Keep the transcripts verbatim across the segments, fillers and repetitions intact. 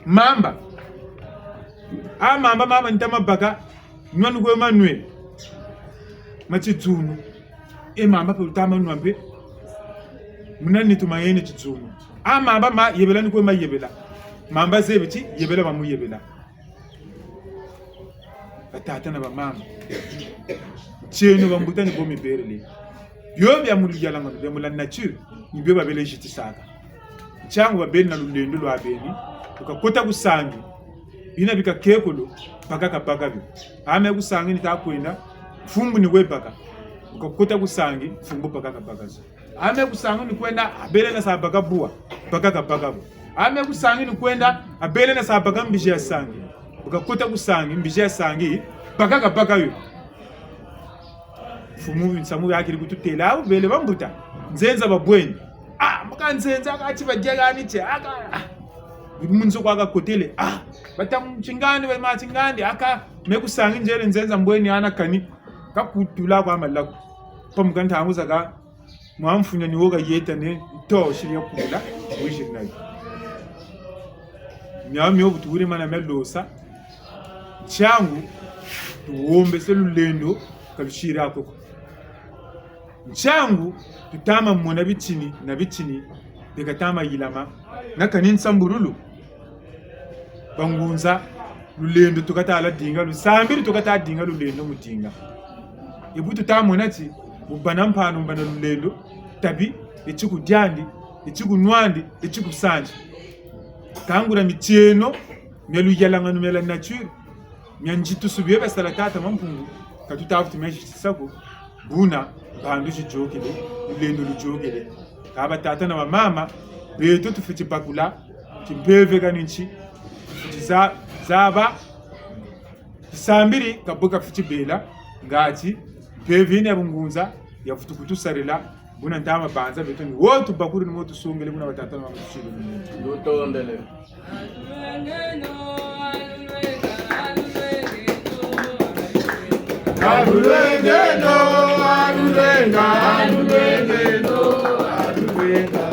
Mamba. A mamba mama nita ma baka, nwa ni kwe ma nwe. Ma tidzunu. E mamba mpe luta ma nwa mpe. Muna nitu ma yena tidzunu. A mamba ma yebela ni kwe ma yebela. Mamba zebi ti yebela ba mu yebela. Batata na bamama. Tieno bambuta ni bo miberele. Bio bia mu luyalangano, bia mu la nature, ni bio babele zitisaka. Ntiangu babele na lulendo lwa beni, bu kakota ku sangi, bina bi kakekolo, baka kabaka bio. A me ku sangi nita kwenda, mfumbu ni we baka. Bu kakota ku sangi, mfumbu baka kabaka zo. A me ku sangi ni kwenda, abele na sa baka bwa, baka kabaka bwa. A me ku sangi ni kwenda, abele na sa baka mbizi ya sangi. Bu kakota ku sangi, mbizi ya sangi, baka kabaka yo. Mfumu nsamu yakiri kututêla, awu bele bambuta. Nzenza babweni. Ah, muka nzenza aka ti badia kani tie, aka, ah. Mu nzo kwa kakotele, ah. Bata mu tingandi, ba ma tingandi, aka, me ku sangi nzele nzenza mbweni ana kani. Kakutula kwa malaku. Pamuka ntangu zaka, mwa mfunia ni wo kayeta ne, to, siri ya kula, wiziri nayo. Mia mio bu tuwiri mana mia losa, ntiangu, tuwombese lulendo, ka lusiri ako ko. Ntiangu, tuta ma mona bitini na bitini, bika ta ma yilama, na kani nsambululu. Bangunza, lulendo tuka ta la dinga, lusambiri tuka ta dinga lulendo mu dinga. E bu tuta mona ti, mu bâ na mpano, mu bâ na lulendo, tabi, e ti ku diandi, e ti ku nwandi, e ti ku sandi. Kangula mitieno, mia luyalangano, mia la nature, mia nzitusu bio bia sala tata Mampungu, ka tuta vutu mia zitisa ko, buna, mbandu ziyôkele, lulendo luyôkele. Kâ batata na bamama, beto tufweti bakula, ti mpeve kani nti, tufweti za-, zaba, tisambiri, ka bwe kafweti bela, ngati, mpeve yina ya bungunza, ya vutu kutusarila, buna nta ma banza beto ni wo tubakuri ni wo tusongele, buna batata na bamama tusiri ni wo. Lutondele. Alulwenge no, alulwenga, alulwenge no, alulwenga.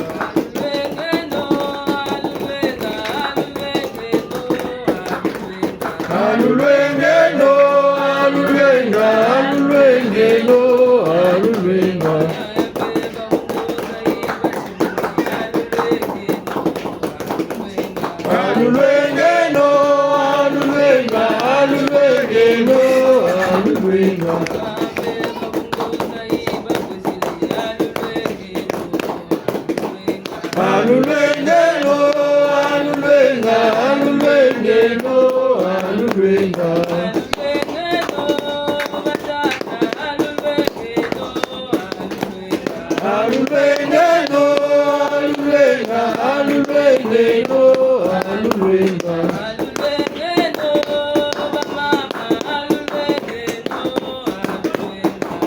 Alulwenge no, alulwenga, alulwenge no, alulwenga. Alulwenge no, alulwenga, alulwenge no, alulwenga. Alulwenge no, alulwenga, alulwenge no, alulwenga. Alulwenge no, alulwenga, alulwenge no, alulwenga.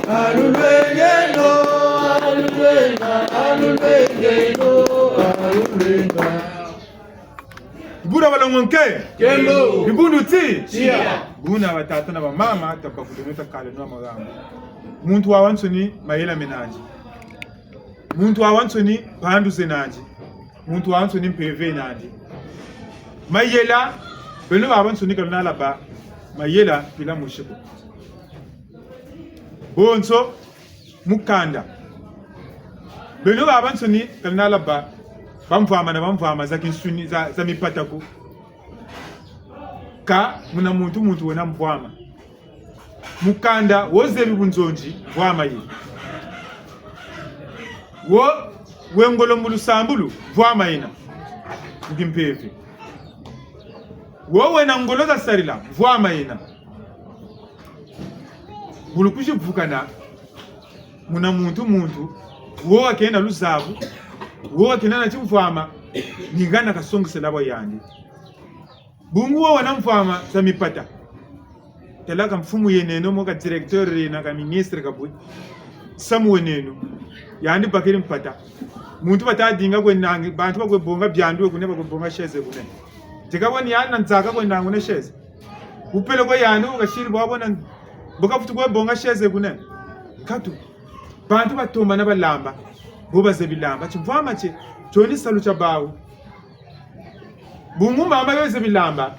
Alulwenge no, alulwenga, alulwenge no, alulwenga. Buna balongo nke? Nkembo. Bibundu ti? Tiya. Buna batata na bamama, tabakuleno, takaleno magambu. Muntu wawansoni mayela mena nandi. Muntu wawansoni mpandu zena nandi. Muntu wawansoni mpeve yena nandi. Mayela, beno babansoni ka luna laba mayela mpila mosi ko. Bonso, mukanda. Beno babansoni ka luna laba bamvwama na bamvwama za kinsuni, za, za mipata ko. Kâ muna muntu, muntu wena mvwama. Mukanda wo zebi bunzonzi, mvwama yena. Wo we ngolo mu lusambulu, mvwama yena. Ndi mpeve. Wo wena ngolo za sarila, mvwama yena. Bu lukwizi vukana, muna muntu, muntu, wo wakena luzabu, wo wakena na timvwama, ni hana kasongesela bwa yandi. Bungu wo wena mvwama za mipata. Tala ka mfumu yeneno mo, ka directeur yena, ka ministre ka bwe. Samu weneno. Yandi bakiri mpata. Muntu bata dinga kwe nangi, bantu bakwe bonga biandu kune, bakwe bonga chaise kune. Teka wani yandi na nzaka kwe nangu ne chaise. Wupele kwe yandi, wukasiri bwa bona, bu kafutu kwe bonga chaise kune. Nkatu. Bantu batombana balamba. Bo bazebi lamba. Timvwama tie, tio ni salu tia bawu. Bungu mama yo zebi lamba.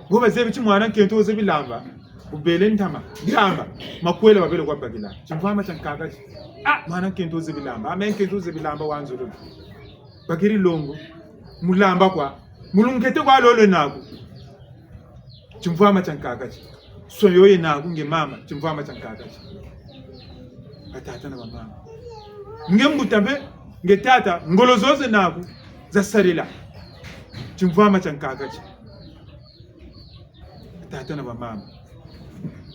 Bo bazebi ti mwana nkento zebi lamba. Bubele ntama. Lamba. Makwela babele kwa bakila. Timvwama tia nkaka ti. Ah, mwana nkento zebi lamba. Ah, me nkento zebi lamba wa nzololo. Bakiri longo. Mu lamba kwa. Mu lunkete kwa lolo naku. Timvwama tia nkaka ti. So yo ye naku nge mama, timvwama tia nkaka ti. Batata na bamama. Nge mbuta mpe, nge tata, ngolo zo ze naku, za sarila. Timvwama tia nkaka ti. Batata na bamama.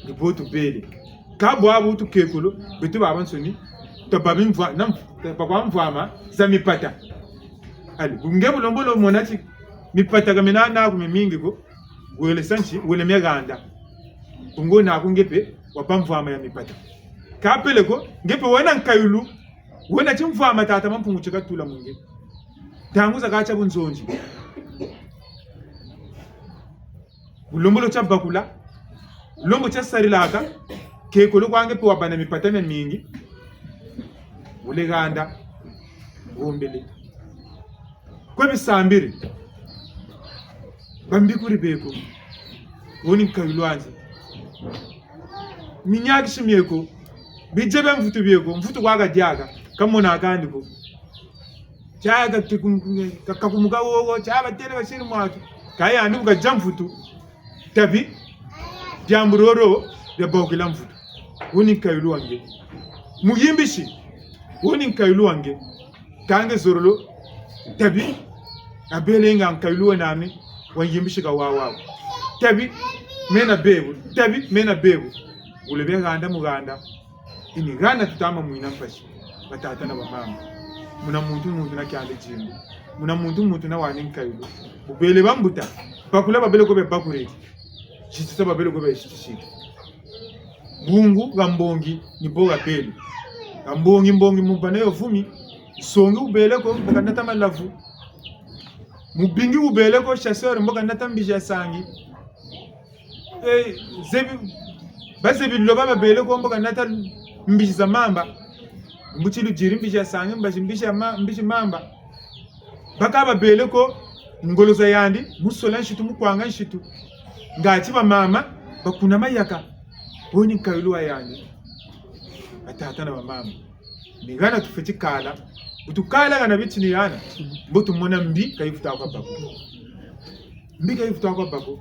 Ni bo tubele. Ka bwabu tukekolo, beto babansoni, twababi mvwa-, na mv-, twabakwa mvwama za mipata. Allez, bu nge bu lembolo mona ti, mipata ka mina naku miamingi ko, wele sa nti, wele mia handa. Bungu naku nge mpe, wabâ mvwama ya mipata. Ka peleko, nge mpe wena nkayulu, wena timvwama tata Mampungu ti katula mu nge. Ntangu zakaka tia bunzonzi. Bu lembolo tia bakula, lembo tia sarilaka, kekolo kwa nge mpe wabâ na mipata miamingi. Wele handa, wombele. Kwe bisambiri. Bambikuri beko. Wo ni nkayulu wandi. Minyakisi mieko. Bidia bia mvutu bieko. Mvutu kwa kadiaka. Kamona kandi ko. Tia ka-, ka-, kakumuka wowo. Tia batele basiri mwatu. Ka yandi bu kadia mvutu. Tabi. Diambu roro. Dia bokila mvutu. Wo ni nkayulu wa nge. Muyimbisi. Wo ni nkayulu wa nge. Ka nge zololo, tabi, abele nga nkayulu wena nani, wayimbisi ka wawa. Tabi, mena bebo, tabi, mena bebo. Wele bia handa mu handa. Ini hana tutama mwina mpasi. Batata na bamama. Muna muntu muntu na kiandi dimbu. Muna muntu muntu na wani nkayulu. Bubele bambuta. Bakula babele ko bia bakureti. Zitisa babele ko bia zitisiki. Bungu ha mbongi ni bo ha bele. Ha mbongi, mbongi mu bana yo vumi. Nsongi wubele ko, mbo kanata malavu. Mubingi wubele ko, chasseur, mbo kanata mbizi ya sangi. Eh, zebi, bazebi loba babele ko, mbo kanata mbizi za mamba. Mbuti ludiri mbizi ya sangi, mbazi mbizi ya ma-, mbizi mamba. Bakaka babele ko, ngolo za yandi, mu sola nsitu, mu kwanga nsitu. Ngati bamama, bakuna mayaka. Wo ni nkayulu wa yandi. Batata na bamama. Ni hana tufweti kala. Bu tukala hana biti ni hana. Mbo tumona mbi, ka yivutu kwa bako. Mbi ka yivutu kwa bako.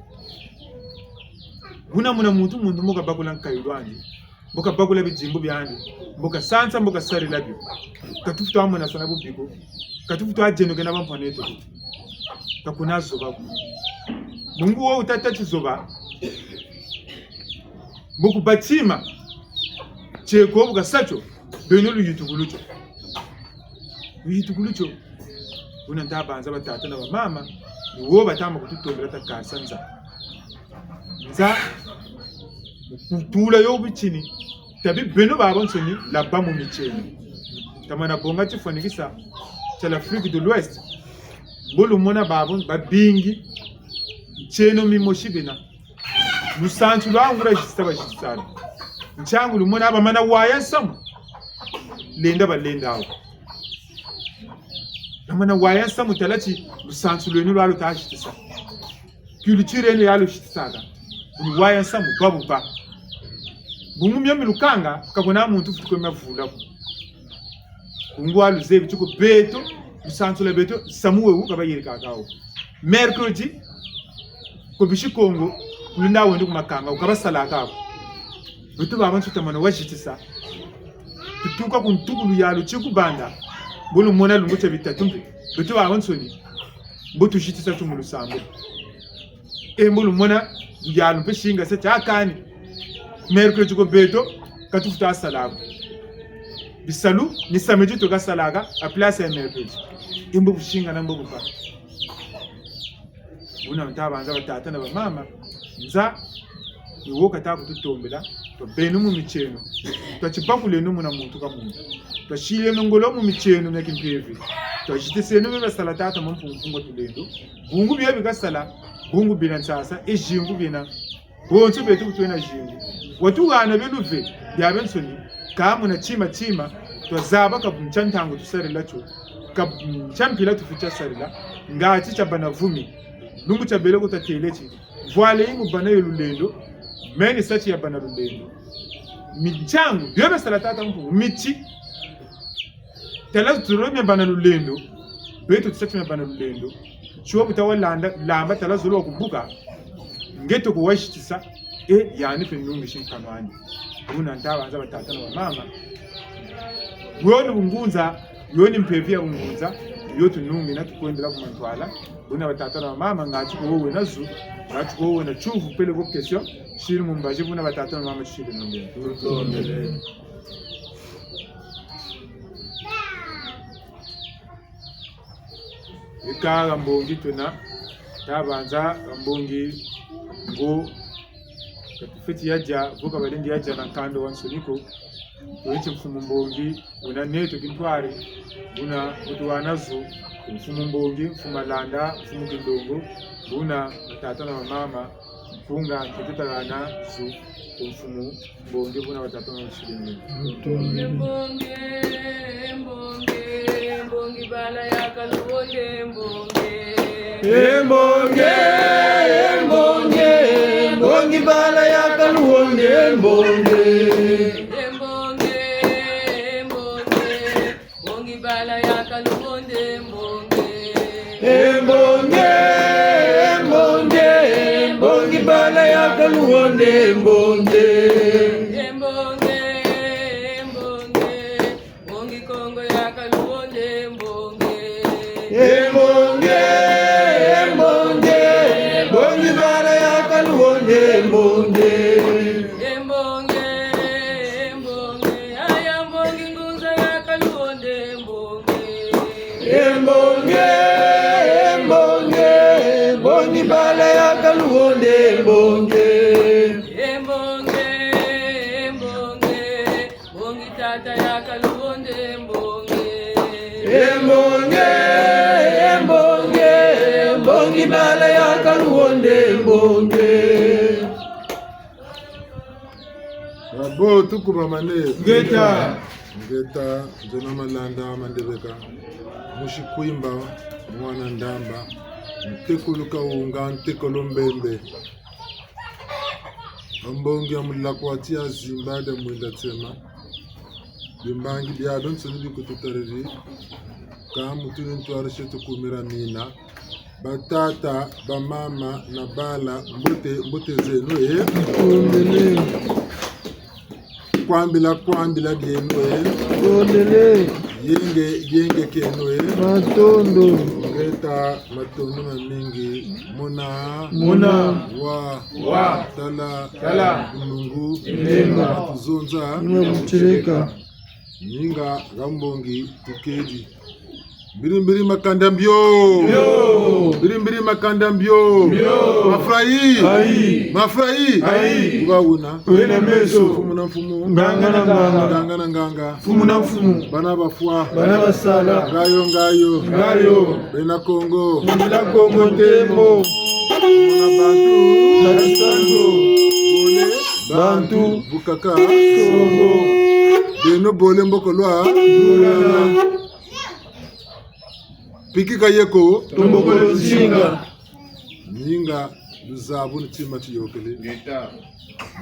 Buna muna muntu muntu mbo kabakula nkayulu wandi. Mbo kabakula bidimbu biandi. Mbo kasansa, mbo kasarila bio. Ka tuvutu mona sana bubi ko. Ka tuvutu dienokena bampangi beto ko. Ka kuna zoba ko. Bungu wo wutâ ti zoba. Mbo kubâ tima. Tieko bu kasa tio. Beno luyitukulu tio. Luyitukulu tio. Buna nta banza batata na bamama, ni wo batama kututombela ta kasa nza. Nza, kutula yo bitini, tabi beno babansoni laba mu mitieno. Tamana bonga tifwanikisa tia l'Afrique de l'Ouest. Mbo lumona babo babingi, mitieno mimosi bena. Lusansu lwa nguria zitisa bazitisa lo. Ntiangu lumona bamana waya nsamu. Lenda balenda wo. Bamana waya nsamu tala ti lusansu lweno lwa luta zitisa. Culture yeno ya luzitisaka. Ni waya nsamu babu ba. Bungu mio mi lukanga, ka kuna muntu futu ko mia vula ko. Bungu wa luzebi ti ko beto, lusansu lwa beto, nsamu wewu ka bayirikaka wo. Mercredi, ko bisi Kongo, kulenda wende ku makanga, ka basalaka ko. Beto babansoni tamana wa zitisa. Tutuka ku ntukulu ya luti ku banda. Mbo lumona lumbu tia bitatu mpe. Beto babansoni. Mbo tuzitisa tu mu lusambulu. E mbo lumona, luyalu mpe singa sa tia kani. Mercredi ko beto, ka tufuta sala ko. Bisalu, ni samedi tuka salaka, à place ya mercredi. E mbo businga na mbo buka. Buna nta banza batata na bamama, nza, ni wo kata kututombela, twa beno mu mitieno, twa tibakuleno muna muntu ka muntu. Twa sileno ngolo mu mitieno mia kimpeve. Twa zitiseno bia basala tata Mampungu Mpungu Tulendo. Bungu bia bika sala, bungu bila nsasa, e zingu biena. Bonso beto bu twena zingu. Watuhana bia luve, bia biansoni, ka muna tima tima, twazaba ka bu ntia ntangu tusarila tio, ka bu ntia mpila tufweti sarila, Ngati tia bâ na vumi. Lumbu tia bele ko tatêle ti. Vwala yi mu bâ na yo lulendo. Meni sa ti ya bâ na lulendo. Mintiangu, bio bia sala tata Mpungu, miti. Tala zolo mia bâ na lulendo. Beto tusa ti mia bâ na lulendo. Tio bu ta wa landa, lamba tala zolo wa kubuka. Nge toko wa zitisa. E, yandi mpe nungisi nkanu andi. Buna nta banza batata na bamama. Yo ni bungunza, yo ni mpeve ya bungunza, yo tunungi na tukwendela ku mantwala. Buna batata na bamama, ngati ko wo wena zu, ngati ko wo wena tiyuvu peleko question, siri mu mbazi buna batata na bamama tusiri nungeni. Eka ha mbongi twena, ta banza ha mbongi ngo, ka tufweti ya dia, vo ka balendi ya dia na nkanda wa nsoni ko, tweti mfumu mbongi, wena neto kintwari, buna kutu wana zo, mfumu mbongi, mfumu malanda, mfumu kindongo, buna batata na bamama, mpunga, nkete ta hana zo, ku mfumu mbongi buna batata na mfumu. Mbongi, mbongi, mbongi, mbongi bala ya kaluwonde mbongi. E mbongi, e mbongi, mbongi bala ya kaluwonde mbongi. E mbongi, e mbongi, mbongi bala ya kaluwonde mbongi. E mbongi, e mbongi, mbongi bala ya kaluwonde mbongi. E mbongi, e mbongi, mbongi Kongo ya kaluwonde mbongi. E mbongi, e mbongi, mbongi bala ya kaluwonde mbongi. E mbongi, e mbongi, aya mbongi ngunza ya kaluwonde mbongi. E mbongi, e mbongi, mbongi bala ya kaluwonde mbongi. E mbongi, e mbongi, mbongi tata ya kaluwonde mbongi. E mbongi, e mbongi, mbongi bala ya kaluwonde mbongi. Bravo, tukubamane. Ngeta. Ngeta, nzena Malanda Mandebeka. Musi Kwimba, mwana Ndamba. Ntekolo Kawunga, ntekolo Mbembe. Mbongi ya mulakwa ti ya zimba dia mwinda tsema. Bimbangi biabiansoni bikututariri. Ka mutu ni ntwarisi tukumira mina. Batata, bamama, na bala, mbote, mbote zeno, e? Tondele. Kwambila, kwambila bieno, e? Tondele. Yenge, yenge kieno, e? Matondo. Ngeta, matondo mamingi. Mona. Mona. Wa. Wa. Tala. Tala. Bulungu. Lemba. Tuzonza. Nima kuteleka. Ninga ha mbongi tukedi. Mbiri mbiri makanda mbio. Mbio. Mbiri mbiri makanda mbio. Mbio. Mafrayi. Ayi. Mafrayi. Ayi. Kuba wuna. Wena meso. Mfumu na mfumu. Nganga na nganga. Nganga na nganga. Mfumu na mfumu. Bana bafwa. Bana basala. Ngayo, ngayo. Ngayo. Bena Kongo. Bena Kongo ntembo. Mona bantu. Na bisanzo. Bole. Bantu. Bukaka. Songo. Beno bole mboko lwa. Bulana. Pikika yeko. Tombokolo nzinga. Ninga luzabu ni tima tiyokele. Ngeta.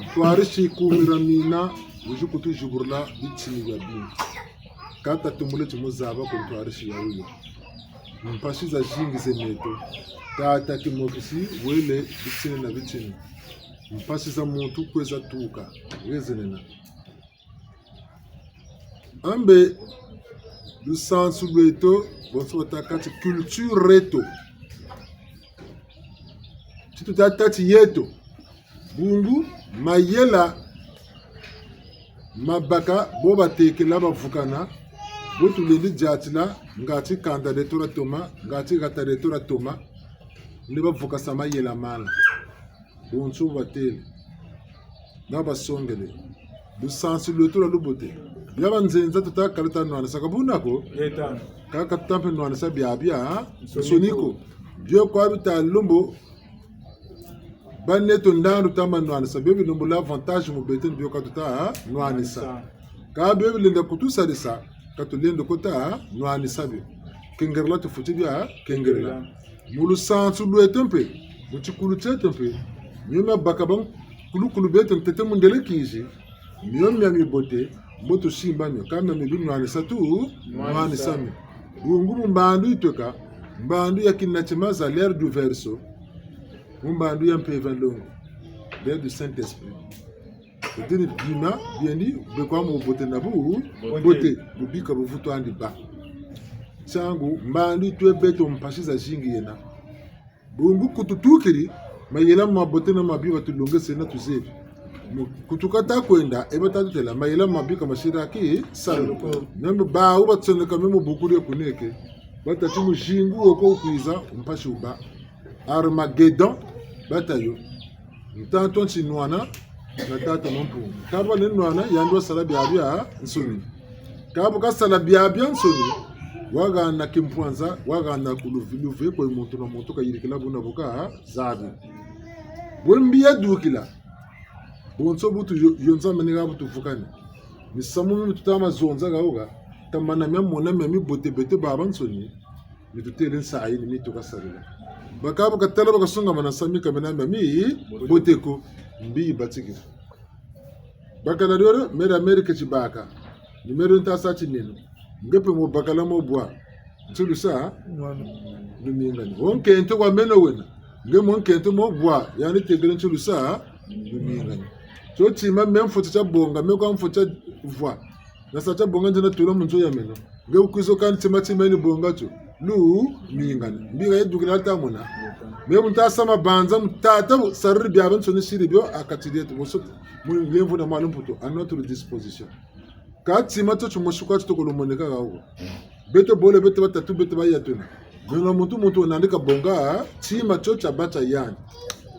Ntwarisi kumira mina, wizi kutuziburula bitini bia bingi. Ka tatumbule ti mu zaba ko ntwarisi ya wuyo. Mpasi zazingi ze neto. Tata Kimokisi wele bitini na bitini. Mpasi za muntu kwe zatuka, wezenena. Ambe lusansu lweto, bonso batâka ti culture yeto. Ti tutâ ti yeto. Bungu mayela mabaka bo batekela bavukana, bo tulendi diatila, ngati kanda dieto diatoma, ngati hata dieto diatoma, nde bavukasa mayela mana. Bonso batêle. Nga basongele. Lusansu lweto lwa lubote. Bia banzenza tuta kala ta nwanisa ka buna ko. Ngeta. Ka, ka tuta mpe nwanisa biabia, ha? Nsoni ko. Nsoni ko. Bio kwa bita lembo. Ba neto ndandu ta ma nwanisa. Bio bilembo l'avantage mu beto ni bio ka tuta, ha? Nwanisa. Nwanisa. Ka bio bilenda kutusalisa, ka tulenda ko ta nwanisa bio. Kengerela tufweti bia kengerela. Mu lusansu lweto mpe, mu tikulu tieto mpe, mio mia baka bankulukulu beto ntete mu ndele kizi, mio mia mibote, mbo tusimba mio, ka mia mibi nwanisa tu, nwanisa mio. Bungu mu mbandu yi tweka, mbandu ya kinatima za l'ère du Verseau, mu mbandu ya mpeve nlongo, l'ère du Saint-Esprit. Kutini bima biendi bikwa mu bubote na bu, bote, bubika buvutu andi ba. Ntiangu, mbandu yi twe beto mpasi zazingi yena. Bungu kututukiri, mayela mabote na mabi batulongesena tuzebi. Mu-, kutuka ta kwenda, e bata tutêla, mayela mabi ka masiraki salu. Salu ko. Meme bawu batsoneka meme bukuri kuneke. Batâ ti muzingu wo ko wukwiza, mpasi wuba. Armageddon, batâ yo. Ntantu nsi nwana na Tata Mampungu. Ka bwa ni nwana, yandi wasala biabiansoni. Ka bu kasala biabiansoni, wahana kimpwanza, wahana kuluviluvi, kwe muntu na muntu kayirikila buna bu kazebi. Bwe mbi yadukila, bonso bu tu yo-, yonza meni ha bu tuvukani. Misamu mi tuta ma zonza hahuha, tamana mia mona mia mibote beto babansoni. Mi tutêle nsayi ni mi tuka sarila. Bakaka bu katala bakasungamana nsayi mi ka mena mia mibote ko, mbi yibatikila. Bakala diole, mera meri ke tibaka. Ni meri nta sa ti meno. Nge mpe mo bakala mo bwa. Nti lusa? Mwana. Lumingani. Wo nkento wa meno wena. Nge mo nkento mo bwa. Yandi tegele nti lusa? Lumingani. Tio tima me mfweti tia bonga, me kwa mfweti tia vwa. Nasa tia bonga nzena tula mu nzo ya meno. Nge wukwiza kani tima tima ni bonga tio. Lumingani. Mbi ha yadukila ta mona. Me bu nta sa mabanza, mu tata bu sariri biabiansoni siri bio ha kati dieto bonso. Mu lemvo na malu mputu, à notre disposition. Ka tima tio timosi kwa tio toko lumoneka hahuha. Beto bole, beto batatu, beto bayatuna. Meno muntu, muntu wena nandi kabonga, tima tio tiabâ tia yandi.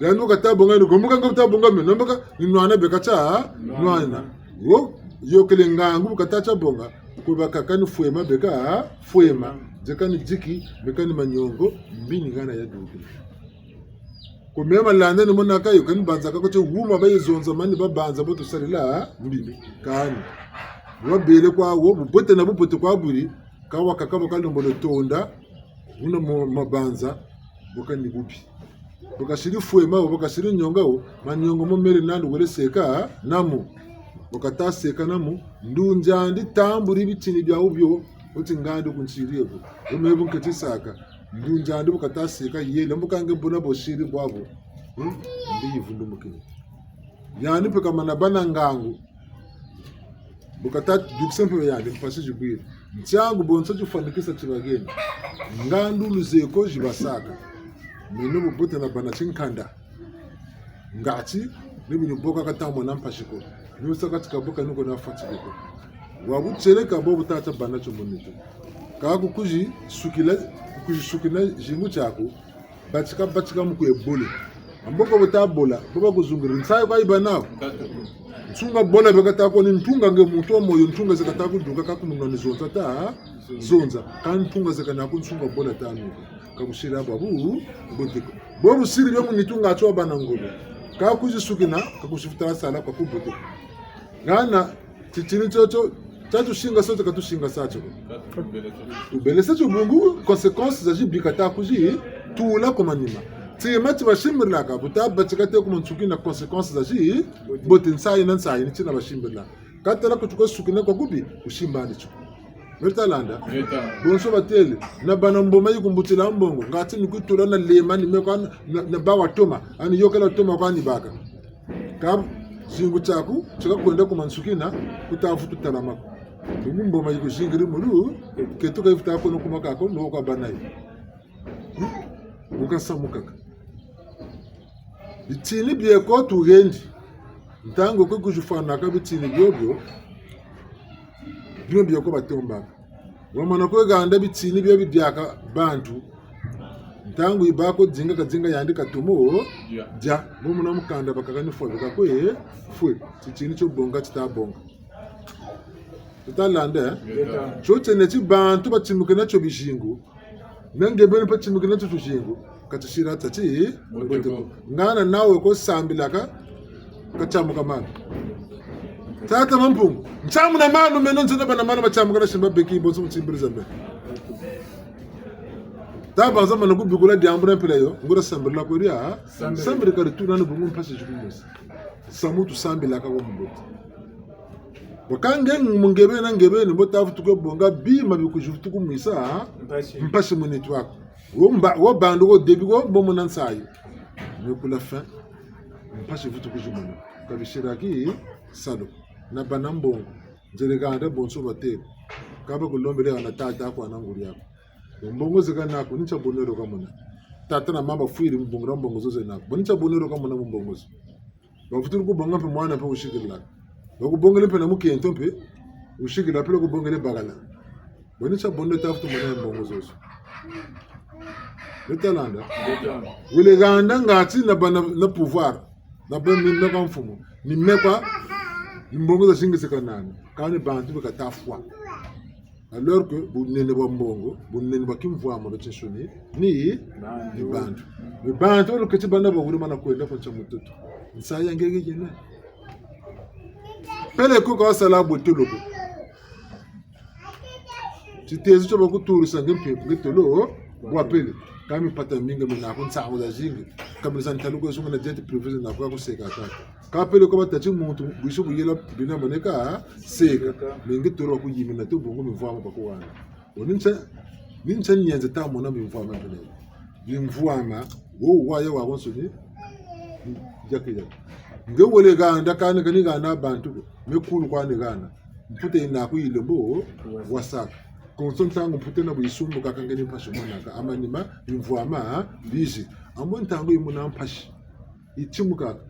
Yandi bu kata bonga, yandi ko mbuka nge bu ta bonga meno, mbuka ni nwana beka tia nwana. Wo, yokele ngangu bu kata tia bonga, kwe bakaka ni fwema beka fwema, zeka ni ziki, beka ni maniongo, mbi ni hana yadukila. Ko mema landa ni monaka yo, kani banzaka ko tio wuma baye zonza mani babanza bo tusarila mbi. Kani. Wabele kwa wo, bubote na bubote kwa buri, ka wakaka bo kalombolo tonda, buna mo mabanza, bo kani bubi. Bu kasiri fwema wo, bu kasiri nionga wo, maniongo mo mele nandi wele seka namu. Bu kata seka namu, ndunzi andi tamburi bitini biawu bio, wuti ngandi kunsiri ebo. Yo me bu nketi saka. Ndunzi andi bu kata seka yele, mbuka nge buna bo siri bwabu. Hmm? Mbi yivundumukini. Yandi mpe kamana bâ na ngangu. Bu kata dukisa mpe yandi, mpasi zibwiri. Ntiangu bonso tifwanikisa tibaheni. Ngandu luzeko zibasaka. Meno bubote na bana tinkanda. Ngati, ni bu ni bo ka kata mona mpasi ko. Ni bu saka ti ka bo ka ni ko na fwa ti ko. Wa butieleka bo bu tata bana tio mu nitu. Ka ku kwizi sukila, ku kwizi sukina zingu tiaku, batika, batika mu kwe bole. Ambo ko bu ta bola, bo bakuzungiri, nsayi kwa yiba nawu. Nsunga bola beka ta ko ni ntunga nge muntu wa moyo, ntunga ze kata kuduka ka ku munwa ni zonza ta, zonza. Ka ntunga ze kana ku nsunga bola ta nuka. Ka kusiri bwabu, bubote ko. Bo busiri bio mu nitu ngati wabâ na ngolo. Ka kwizi sukina, ka kusi futala sala kwa kubote ko. Ngana, titini tio tio, tia tusinga sa tio ka tusinga sa tio ko. Tubele sa tio bungu, conséquences zazi bika ta kwizi, tula ku manima. Tima ti basimbirilaka, bu ta batika te ku mansukina conséquences zazi, bote nsayi na nsayi, ni tina basimbirilaka. Ka tala ku tuka sukina kwa kubi, kusimba ni tio. Meri ta landa. Bonso batêle, na bâ na mboma yi kumbutila mbongo, ngati ni kutula na lema ni me kwa na, na, na bâ wa toma, ani yokela toma kwa ni baka. Ka zingu tiaku, tika kwenda ku mansukina, ku ta vutu talama ko. Bungu mboma yi kuzingiri mu lu, keto ka yi vutu kwenda ku makako, no kwa bâ na yo. Hmm? Wuka samu kaka. Bitini bieko tuhendi. Ntangu kwe kuzifwanaka bitini biobio, bino bieko batombaka. Wamana kwe handa bitini bio bidiaka bantu. Ntangu yibâ ko dinga ka dinga yandi katomo, dia. Dia. Bo muna mukanda bakaka ni fwa beka kwe, fwe. Titini tio bonga, tita bonga. Tuta landa, eh? Tio tiene ti bantu batimukina tio bizingu. Na nge beni mpe timukina tio tuzingu. Ka tisiri tâ ti, ngana nawe ko sambilaka, ka tiamuka malu. Tata Mampungu, ntiamuna malu meno nzena bana malu matiamuka na simba beki bonso mu timbiri za mbe. Ta banza mana kubikula diambu na mpila yo, nguria sambila kwe dia, sambila kadi tuna ni bungu mpasi zi kumwisa. Samu tusambilaka kwa mbote. Waka nge mu nge beni na nge beni, mbo ta vutu kwe bonga bima bi kuzi vutu kumwisa, mpasi. Mpasi mu nitu aku. Wo mba-, wo bandu ko début ko, mbo mona nsayi. Mais ku la fin, mpasi vutu kuzi mona. Ka bisiraki salu. Na bana mbongo. Nzele kanda bonso batele. Ka ba kulombele hana tata kwa na nguri aku. Mbongo zeka naku, ni ntia bonheur ka mona. Tata na mama fwiri mbongo na mbongo zo ze naku. Bo ni ntia bonheur ka mona mu mbongo zo. Bavutulu kubonga mpe mwana mpe wusikililaka. Bakubongele mpe na mukento mpe wusikila, peleko kubongele bakala. Bo ni ntia bonheur ta vutu mona mbongo zozo. Beno ta landa. Wele handa ngatu na bana na pouvoir. Na bana ni meka mfumu. Ni meka mbongo zazingi zeka nani. Kani bantu beka ta fwa. Alors que bunene bwa mbongo, bunene bwa kimvwama bwa tinsuni, ni, ni bantu. Ni bantu, olo keti bana ba wuri mana kwenda kwa ntia mutoto. Nsayi ya ngege yena. Peleko ka wasala bwe tolo ko. Titezo tio bakuturisa nge mpe, nge tolo, bwa pele. Ka mipata mingi mena naku, nsangu zazingi. Ka mena za ntalu ko, zunga na jet privé naku, ka kuseka kaka. Ka peleko batâ ti muntu, bwiso buyela bina moneka, seka. Mais nge tolo wakuyimina to bungu bimvwama bakuhana. Wo ni ntia, ni ntia nienze ta mona bimvwama mpila. Bimvwama, wo waya wawansoni, yake yake. Nge wele handa kani kani hana bantu ko, me kulu kwani hana. Mputa yina naku yilembo, wasaka. Konso ntangu mputa yina bu yisumbukaka nge ni mpasi monaka. Ha manima, bimvwama, bizi. Ambo ntangu yimona mpasi. Yitimukaka.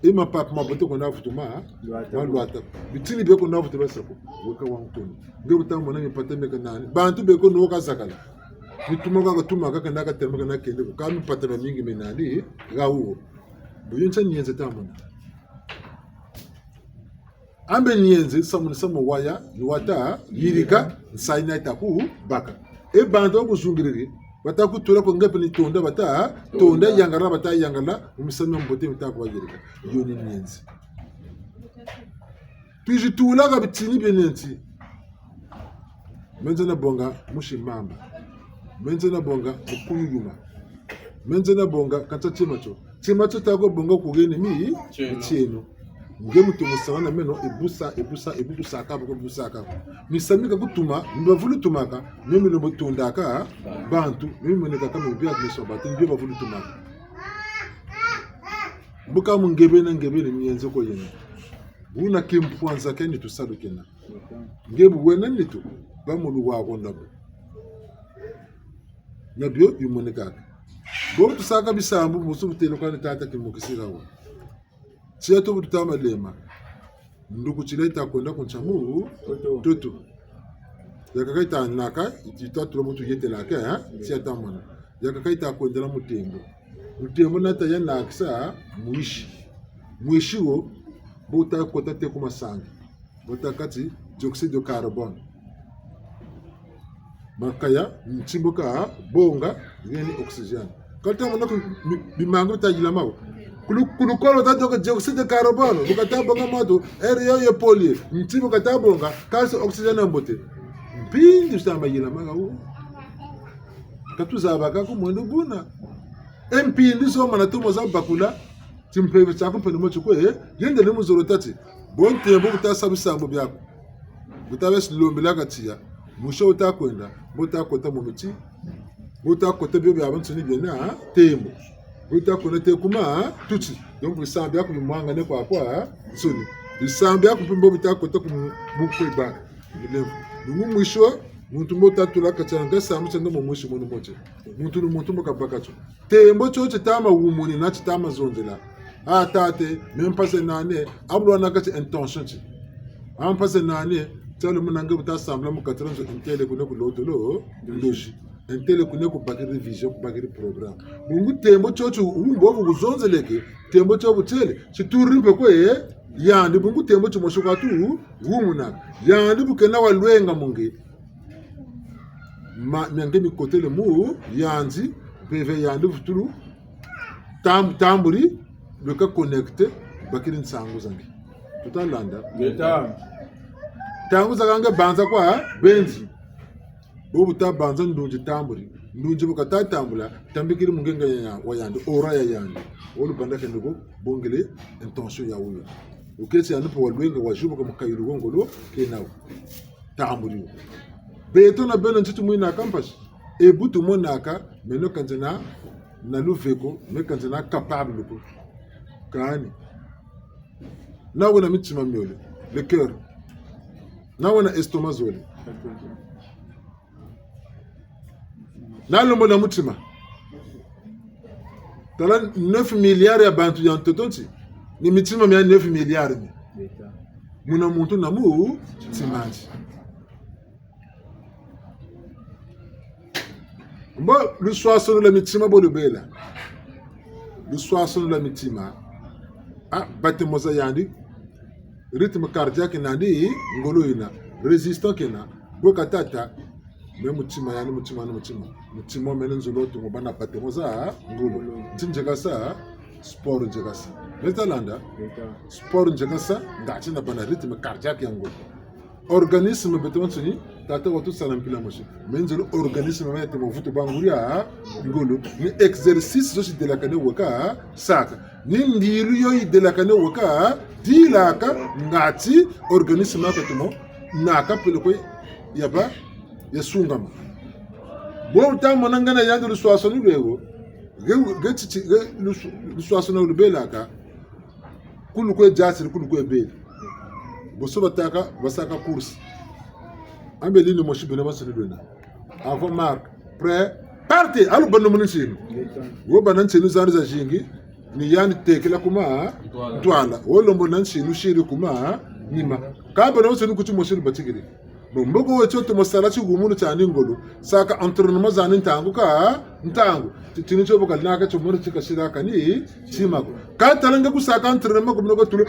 E mapapa mabote ko na vutu ma, lwata. Ma lwata. Bitini bie ko na vutu basa ko. Weka wa nkoni. Nge bu ta mona mipata meka nani. Bantu beko no ka zakala. Mituma ka katuma ka kena katemba kena kende ko. Ka mipata mamingi mena nani. Ga wo. Bo yo ntia nienze ta mona. Ambe nienze, samu ni samu waya, ni wata, yirika, nsayi na yita kubaka. E bantu bakuzungiriri, bata kutula ko nge mpe ni tonda, bata, tonda, yangala, bata, yangala, mu misamu mia mbote mita kubayirika. Yo ni nienze. Twizi tula ka bitini bie nenti. Me nze na bonga musi mamba. Me nze na bonga mukulu yuma. Me nze na bonga kata tima tio. Tima tio ta ko bonga ku heni mi, tieno. Tieno. Nge muntu musala na meno, e bu sa, e bu sa, e bu bu saka, bu bu saka. Misamu mi ka kutuma, mi bavulu tumaka, mi mi lembo tondaka, bantu, mi mi monekaka mi bia meso bantu, mi bia bavulu tumaka. Mbuka mu nge beni na nge beni mienze ko yena. Buna kimpwanza keni tusalu kena. Nge bu wena nitu, ba mulu wa konda bu. Na bio bimonekaka. Bo tusaka bisambu, musu butelo kwa ni tata kimukisila wa. Tia to bu tuta malema. Nduku tila yita kwenda ku nsamu, toto. Toto. Yakaka yita naka, yita tula mutu yetelaka, eh? Tia ta mona. Yakaka yita kwendela mutembo. Mutembo nata ya nakisa, mwisi. Mwisi wo, bo wuta kota te ku masangi. Bo wuta kati dioxyde de carbone. Makaya, nti mbo kabonga, yeni oxygène. Ka luta mona ko bi-, bimanga bita yilama wo. Kulu-, kulukolo ta dioxyde de carbone, bu kata bonga moto, air yo yo pollué. Nti bu kata bonga, kasi oxygène ya mbote. Mpindu zita ma yilama wo. Ka tuzabaka ko mwendo buna. E mpindu zo mana tomo za bakula, timpeve tiaku mpe ni mo ti kwe, eh, yendele mu zolo tâ ti. Bo ntembo bu wuta sa bisambu biaku. Bu wuta besi lombelaka tiya. Mwisi wo wuta kwenda, bo wuta kota mu miti. Bo wuta kota bio biabiansoni biena, ah, ntembo. Bo wuta kwenda te ku ma, ah, tuti. Donc, bisambu biaku bimwangane kwakwansoni. Bisambu biaku mpe mbo bita kota ku mu-, mu kwe ba. Bilemvo. Bungu mwisi wo, muntu mbo wuta tula kati ya nge sambu tia nge mo mwisi mo ni mo ti. Muntu ni muntu mbo kabaka tio. Ntembo tio tita ma wumuni na tita ma zonzela. Ah, tata, me mpasi nani, abulwana kati intention ti. Ah, mpasi nani, tia lumona nge bu wuta sambila mu kati dia nzo ntele kuna ku lotolo, ndozi. Ntele kuna kubakiri vision, kubakiri programme. Bungu ntembo tio ti wumbu wo bu kuzonzeleke, ntembo tio bu tiele, tituri mpe kwe, yandi bungu ntembo timosi kwa tu, wumuna. Yandi bu kena wa lwenga mu nge. Ma, mia nge mikotele mu yandi, mpeve yandi vutulu tam-, tambuli, lweka connecté, bakiri nsangu za nge. Tuta landa. Ngeta. Ntangu zakaka nge banza kwa benzi. Bo bu wuta banza ndunzi tambuli. Ndunzi bu kata tambula, tambikiri mu ngenga ya, wa yandi, aura ya yandi. Wo lubanda kende ko, bongele intention ya wuyo. Wuketi yandi mpe walwenga, wazibuka mu kayulu ko ngolo, kena wo. Tambuli wo. Beto na beno nti tumwinaka mpasi. E bu tumonaka, meno ka nzena na luve ko, me ka nzena capable ko. Kani. Na wena mitima miole, le cœur. Na wena estomac zole. Na lembo na mutima. Tala neuf milliards ya bantu ya ntoto nti. Ni mitima mia neuf milliards mi. Muna muntu na mutima nti. Mbo luswaswanu lwa mitima bo lubela. Luswaswanu lwa mitima. Ah, battements za yandi. Rythme cardiaque nandi, ngolo yina. Résistant kena. Bo katata. Mais mutima yandi, mutima yandi, mutima. Mutima mene nzolo tu mo bâ na battements za ngolo. Nti nzeka sa, sport nzeka sa. Meta landa. Sport nzeka sa, ngati na bâ na rythme cardiaque ya ngolo. Organisme beto bansoni, tata watusa na mpila mosi. Mais nzolo organisme mene te mo vutu bâ nguria ngolo. Ni exercice zo si delakane weka saka. Ni ndilu yo yi delakane weka dilaka ngati organisme aka tumo naka peleko ya bâ ya sungama. Bo ta mona ngana yandi luswaswanu lwe wo. Ge, ge titi, ge lusu-, luswaswanu lubelaka. Kulu kwe diasiri, kulu kwe bele. Bonso batâka, basaka course. Ambe lini mosi beno bansoni lwena. Avant marque. Prêt. Partez. Alu bâ na muni nsinu. Wo bâ na nsinu zandi zazingi. Ni yandi tekela ku ma ntwala. Wo lembo na nsinu siri ku manima. Ka beno bansoni ku timosi lubatikiri. Bon, mboko we tio tomo sala tigumunu tiandi ngolo. Saka entraînement zandi ntangu ka ntangu. Ti-, tini tio bo kalinaka tio mona ti kasiraka ni tima ko. Ka tala nge ku saka entraînement ko muna ko tula.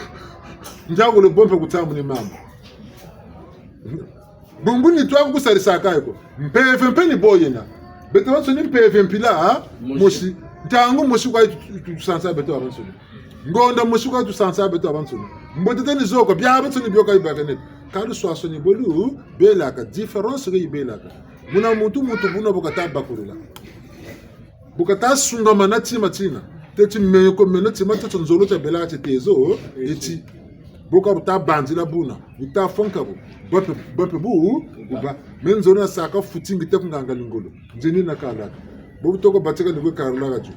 Ntangu lo bo mpe ku tsambu ni mama. Bungu ni twa ku sarisaka yo ko. Mpeve mpe ni bo yena. Beto bansoni mpeve mpila, ha? Mosi. Mosi. Ntangu mosi kwa tu-, tu-, tu-, tusansa beto bansoni. Ngonda mosi kwa tusansa beto bansoni. Mbote tani zo ko, bia bansoni bio ka yibakane. Ka luswaswanu bo lubelaka, différence ke yibelaka. Muna muntu, muntu buna bu kata bakulula. Bu kata sungama na tima tina. Teti meko mena tima tio nzolo tia bela tie tezo, eti. Bo ka bu ta banzila buna, bu ta fonka bu, bampe, bampe bu, bu bâ. Me nzolo nasaka futi ngi te ku nganga lingolo. Nzeni nakalaka. Bo bu toko batika ni kwe karulaka dio.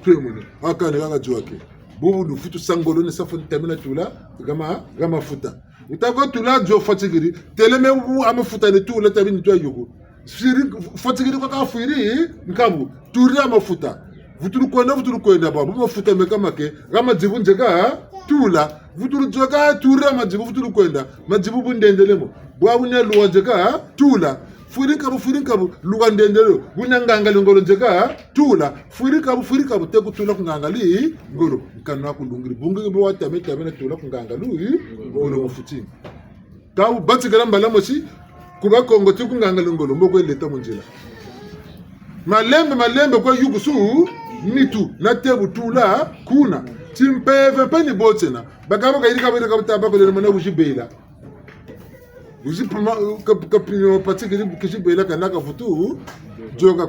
Twe mune. Aka ni kaka dio ake. Bubu lufutu sa ngolo ni sa fo ni tamina tula, gama, gama futa. Wuta ko tula dio fatigiri, têle me bu amafuta ni tula tabi ni twa yuku. Fwiri, fatigiri kwa ka fwiri, nkabu, turi amafuta. Vutulu kwenda, vutulu kwenda, babu mafuta meka make, gama dibu nzeka, tula. Vutulu nzeka, turi amadibu, vutulu kwenda, madibu bu ndendele mo. Bwabu ni luwa nzeka, tula. Fwiri nkabu, fwiri nkabu, luwa ndendele, bu ni nganga lingolo nzeka, tula. Fwiri nkabu, fwiri nkabu, te ku tula ku nganga lingolo. Nkanu aku lungiri. Bungu bu wa tame, tame na tula ku nganga lu, ngolo mu futi. Ka bu batikala mbala mosi, ku Bakongo ti ku nganga lingolo, mboko leta mu nzila. Malembe, malembe kwa yukusu, nitu, na te bu tula, kuna. Ti mpeve mpe ni bo tiena. Bakaba ka yirika, yirika bu ta bakulele mana wuzi bela. Wuzi puma, ka, ka puma pati kizi, kizi bela kana ka vutu, yoka.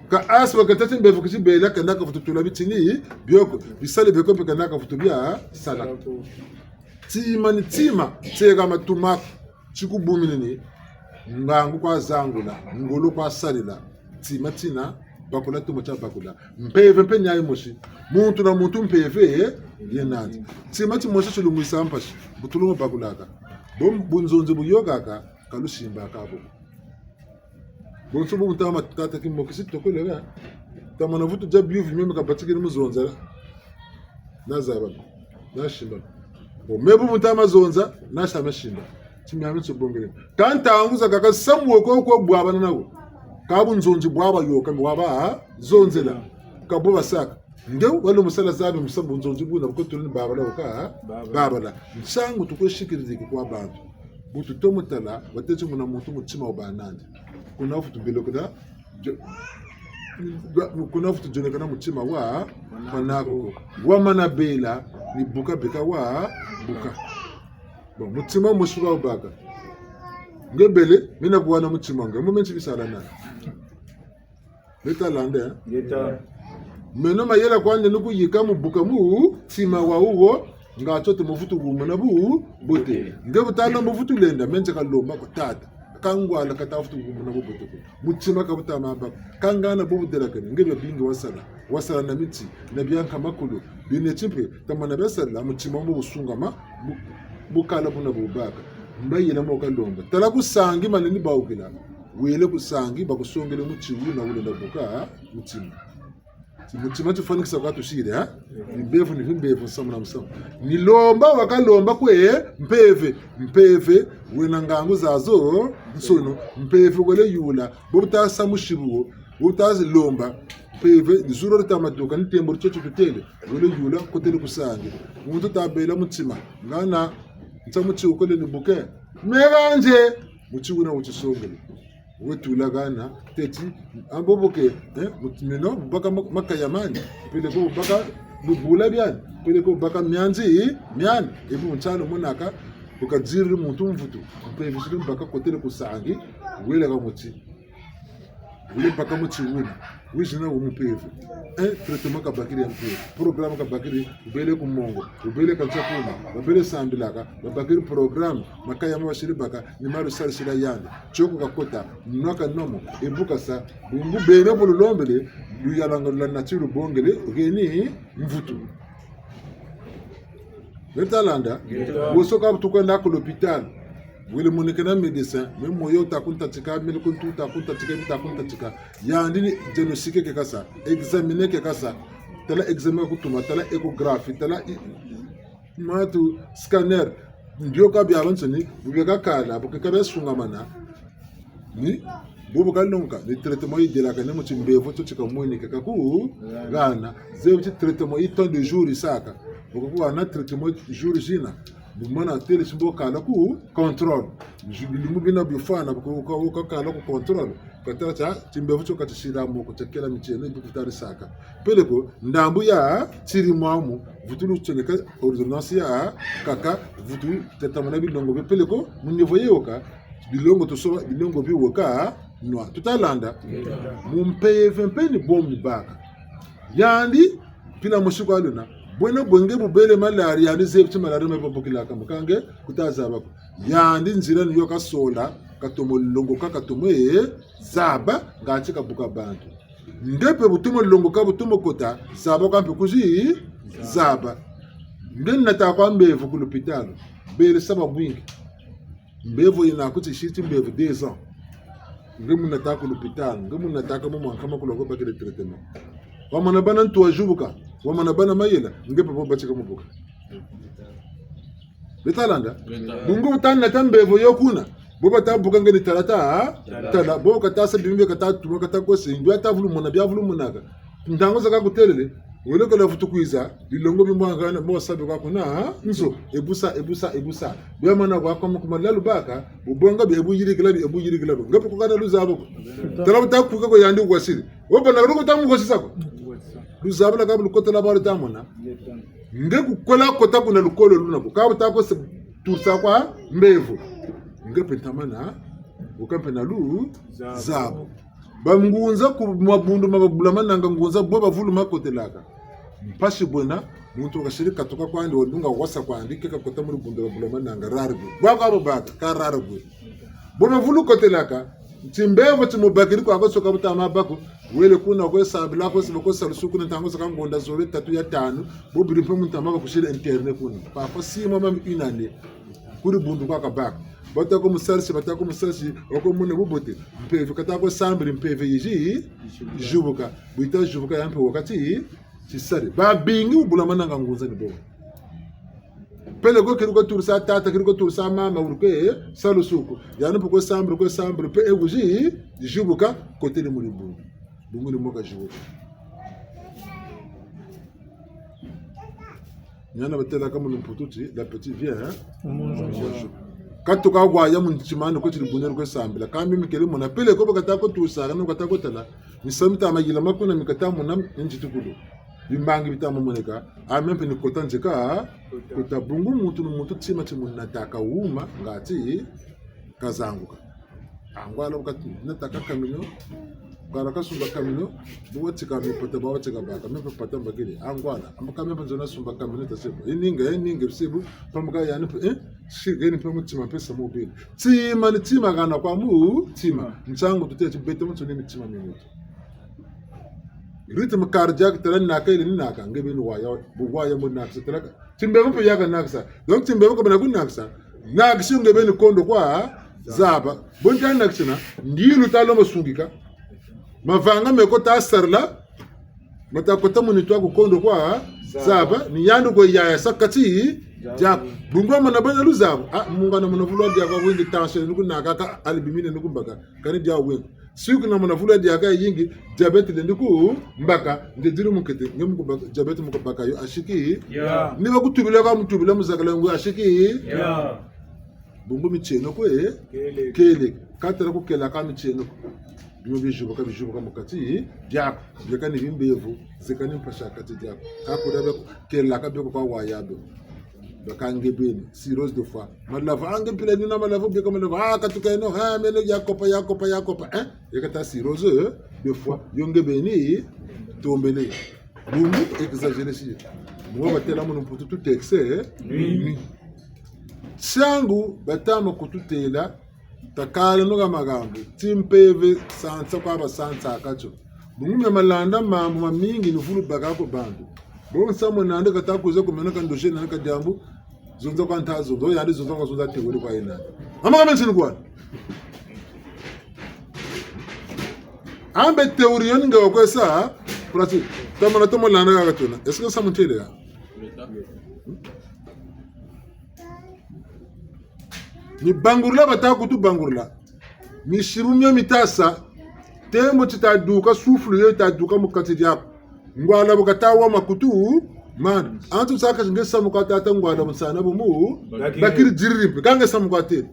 Ka asma ka tati mbevo kizi bela kana ka vutu tula bitini, bio ko, bisale bio ko mpe kana ka vutu bia, sala. Tima ni tima, teka matumaku, ti ku bumini ni, ngangu kwa zangula, ngolo kwa salila, tima tina, bakula tumo tia bakula. Mpeve mpe ni yayi mosi. Muntu na muntu mpeve ye, ye nandi. Tima timosi tilungisa mpasi, bu tulungu bakulaka. Bo bunzonzi bu yôkaka, ka lusimbaka bo. Bonso bu ntama tata ki mokisi tokolele. Tamana vutu dia biyuvu meme kabatikiri mu zonza. Nazaba. Nasimba. Bon, me bu ntama zonza, nasa masimba. Ti miamiansoni bongele. Ka ntangu zakaka samu wo ko ko bwabana nawo. Ka bunzonzi bwaba yôka, bwaba, ha? Zonzela. Ka bo basaka. Nge walo musala zabi musa bunzonzi buna bu ko tula ni babala wuka, ha? Babala. Babala. Nsangu tukwe sikiri diki kwa bantu. Bu tutomo tala, batêti muna muntu mutima wabâ nandi. Kuna vutu bilokela, jo-, kuna vutu dionekana mutima wa, wa nako. Wamana bela, ni buka beka wa, buka. Bon, mutima mosi kwa wubaka. Nge bele, mina kuhana mutima nge, mu menti bisala nani. Leta landa, eh? Leta. Meno mayela kwandi ni kuyika mu buka mutima wa wuwo, nga tio ti muvutu wumona bubote. Nge bu tala muvutu lenda, menti kalomba ko tata. Ka ngwala kata vutu wumona bubote ko. Mutima ka buta mabaka. Ka ngana bubu delakani, nge bia bingi wasala. Wasala na miti, na bia nkama kulu. Bine timpe, tamana bia sala, mutima mbo busungama, bu-, bukala buna bubaka. Mayela mo kalomba. Tala ku sangi maneni bawukila. Wele ku sangi, bakusongele muti wuna wulenda buka mutima. Ti mutima tifwanikisa kwa tusiri, ha? Bimbevo ni bimbevo, musamu na musamu. Ni lomba wakalomba kwe mpeve, mpeve, wena ngangu zazo, nsono, mpeve wele yula, bo buta sa musibu wo, bo buta lomba, mpeve, ni zulu dita matuka, ni tembo tio tio tutele, wele yula, kotele ku sangi. Muntu tabela mutima, ngana, nsa muti wukole ni buke. Mega nze, muti wuna wutisongele. Wetula hana, teti, ambo buke, eh, mut-, meno, baka ma-, makaya mani, peleko baka bibula biani, peleko baka mianzi miani, ebu ntialu monaka, bu kadiri muntu mvutu, mpeve ziri mbaka kotele ku sangi, wele ha muti. Wele mbaka muti wuna, wizina wu mpeve. Eh, traitement kabakiri ya mpeve, programme kabakiri, wubele ku mongo, wubele ka ntia kuma, babele sambilaka, babakiri programme, makaya ma basiri baka, ni ma lusarisila yandi. Tioko kakota, nwa kanwa mo, ebu kasa, bungu bena bu lulombele, luyalanga lula nati lubongele, heni mvutu. Leta landa, leta. Boso ka bu tukwenda ku l'hôpital, wele monekena médecin, me moyo wuta kuntatika, me kuntu wuta kuntatika, wuta kuntatika. Yandi ni diagnostic ke kasa, examiner ke kasa, tala examen kutuma, tala échographie, tala i-, matu scanner, mbioka biabiansoni, bu bia kakala, bu keka bia sungamana. Ni, bubu kalonga, ni traitement yidelaka ni mu timbevo tio ti kamweni keka ku hana. Zebi ti traitement yi temps de jour yisaka. Bu kakuhana traitement jour zina. Bu mana têle ti mbo kala ku contrôle. Ju-, bilumbu bina bifwana, bu ka-, bu ka-, bu kakala ku contrôle. Katala tia, timbevo tio katisila moko, tiakela mitieno, yi bikutari saka. Peleko, ndambu ya, tiri mwamu, vutu lutsoneka, ordonnance yakaka, vutu tatamana bilongo bie peleko, mu niveau yôka, bilongo tusoba, bilongo biwôka, nwa. Tuta landa, mu mpeve mpe ni bo mibaka. Yandi, mpila mosi kwa luna, bwena bwe nge bubele malaria, yandi zebi ti malaria me babukilaka mo, ka nge kuta zaba ko. Yandi nzila ni yo kasola, katomo longoka, katomo, eh, zaba, ngati kabuka bantu. Nge mpe bu tomo longoka, bu tomo kota, zaba kwa mpe kuzi zaba. Nge nata kwa mbevo ku lupitalu, bele sa bwingi. Mbevo yina kuti siti mbevo deux ans. Nge mu nata ku lupitalu, nge mu nata ka mu mwa nkama ku lwa ko bakele traitement. Wamana bana ntu wa zibuka, wamana bana mayela, nge mpe bo batika mu buka. Beta landa? Beta. Bungu bu ta nata mbevo yo kuna. Bo bata buka nge ni tala ta, tala. Tala. Bo kata sa bimbi kata tuma kata kose. Mbi ata vulu mona, bia vulu monaka. Ntangu zakaka kutelele. Wele kala vutu kwiza. Bilongo bi mwangana, mo sabe kwa kuna, ha? Nzo. Ebu sa, ebu sa, ebu sa. Bia mana kwa kwa mukuma lalu baka. Bu bonga bi ebu yirikila bi, ebu yirikila bi. Nga pe kukana luzaba ko. Tala bu ta kuka ko yandi kwasiri. Wo bana ruko ta mu kwasisa ko. Luzaba lwaka bu lukotela ba luta mona. Nge kukola kota kuna lukolo luna ko. Ka bu ta ko se turisa kwa mbevo. Nge mpe ntamana, wuka mpe na lu, zabo. Bangunza ku mabundu ma babula mananga ngunza bo bavulu makotelaka. Mpasi bwena, muntu wakasiri katuka kwandi, walunga wasa kwandi, keka kota mu dibundu babula mananga, rare bwe. Bwa kwa bo bata, ka rare bwe. Bo bavulu kotelaka, ti mbevo ti mubakiri kwa ko soka bu tama bako, wele kuna kwe sambila ko, siba ko salusu kuna ntangu saka ngonda zole tatu ya tanu, bo biri mpe mu ntama bakusiri interne kuna. Parfois six mois, même une année. Ku dibundu kwa kabaka. Bata ko mu salisi, bata ko mu salisi, wako mona bubote. Mpeve, kata ko sambiri mpeve yizi, zibuka. Bu yita zibuka ya mpe wakati, tisari. Babingi wubula mananga ngunza ni bo. Peleko keri ko turisa tata, keri ko turisa mama, wuri kwe salusu ko. Yandi mpe kwe sambiri, kwe sambiri, mpe e wuzi, zibuka, kotele mu dibundu. Bungu ni mo kazibuka. Niana batêlaka mu lumputu ti, l'appétit vient, hein? Katuka kwa ya mu ntima ni ko ti dibundu kwe sambila. Ka mimi kele mona peleko ba kata ko tusaka, no kata ko tala. Misamu mita mayila ma kuna mi kata mona nzitukulu. Bimbangi bita mu moneka. A meme mpe ni kota nzeka, kota bungu muntu ni muntu tima ti munataka wuma, ngati, kazanguka. Angwala bu kati, nataka camion, ngwala kasumba camion, bu watika mipata, ba watika baka, mipata mbakiri, angwala, amba ka mipata nzona sumba camion ta sebo. Ininga, ininga, sebo, pamuka yani, eh, si, geni pamu tima pesa mobile. Tima ni tima kana kwa mu, tima. Nsangu tuteti beto muntu ni mitima minutu. Rythme cardiaque tala naka ile ni naka, nge beni waya, bu waya mu naka, tala ka. Timbevo mpe yaka nakisa. Donc timbevo ka bana ku nakisa. Nakisi nge beni kondo kwa zaba. Bonta nakisina, ndilu ta lomba sungika. Mavanga meko ta sarila, mata kota mu nitu aku kondo kwa zaba, ni yandi kwe yaya sa kati, dia, bungu wa mana bana luzabu. Ah, munga na mana vulu wa diaka wingi tension ni ku naka ka albumine ni ku mbaka. Kani dia wingi. Sucre na mana vulu wa diaka yingi, diabète lendi ku mbaka, nde diri mu nkete, nge mu ku mbaka, diabète mu ku mbaka yo asiki. Ya. Ni ba ku tubila ka mu tubila mu zakala ngu asiki. Ya. Bungu mitieno kwe, kele. Kele. Ka tala ku kela ka mitieno ko. Bima bizibuka, bizibuka mu kati diaku. Bieka ni bimbevo, zeka ni mpasi ha kati diaku. Ka ku da bia ku kela ka bia ku kwa waya bia. Baka nge beni, cirrhose de foie. Malavu, ah, nge mpila ni na malavu, bieka malavu, ah, katuka eno, ah, meno ya kopa, ya kopa, ya kopa, hein? Yeka ta cirrhose, eh, de foie, yo nge beni, tombele. Bungu, exagéré si. Mwa batela mu mputu tout excès, eh? Oui. Oui. Nsangu, batama kututela, takala nuka makambu, timpeve sansa kwa basansa katio. Bungu mia malanda mambu mamingi ni vulu baka ko bantu. Bo nsamu nandi kata kwiza ku meno ka ndozi nandi ka diambu, zonza kwa nta zonza, yandi zonza kwa zonza théorie kwa yena. Ama kama nsini kwa. Ambe théorie yo ni nge wa kwe sa, pratique. Tamana tomo landa kaka tuna. Est-ce que nsamu ntele ya? Ni bangurula bata kutu bangurula. Misibu mio mita sa, tembo ti ta duka, souffle yo ta duka mu kati diaku. Ngwala bu kata wa makutu mandi. Antu saka nge samu kwa tata ngwala bu nsana bu mu, bakiri. Bakiri diriri mpe, ka nge samu kwa tele.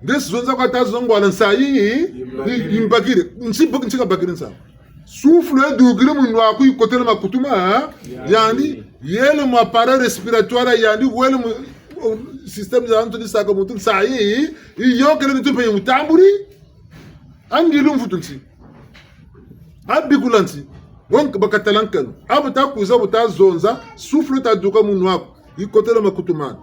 Nge si zonza kwa tata zonza ngwala nsayi, yi, yi mbakiri. Nsi bu-, nsi ka bakiri nsamu. Souffle edukiri mu nwa aku, yikotele makutu ma yandi, yele mu appareil respiratoire yandi, wele mu, o, système za ntu ni saka muntu nsayi, yiyôkele nitu mpe yimutamburi, a ndilu mvutu nsi, a bikula nsi, donc bakatala nkanu, a bu ta kwiza bu ta zonza, souffle ta duka mu nwa aku, yikotele makutu mandi.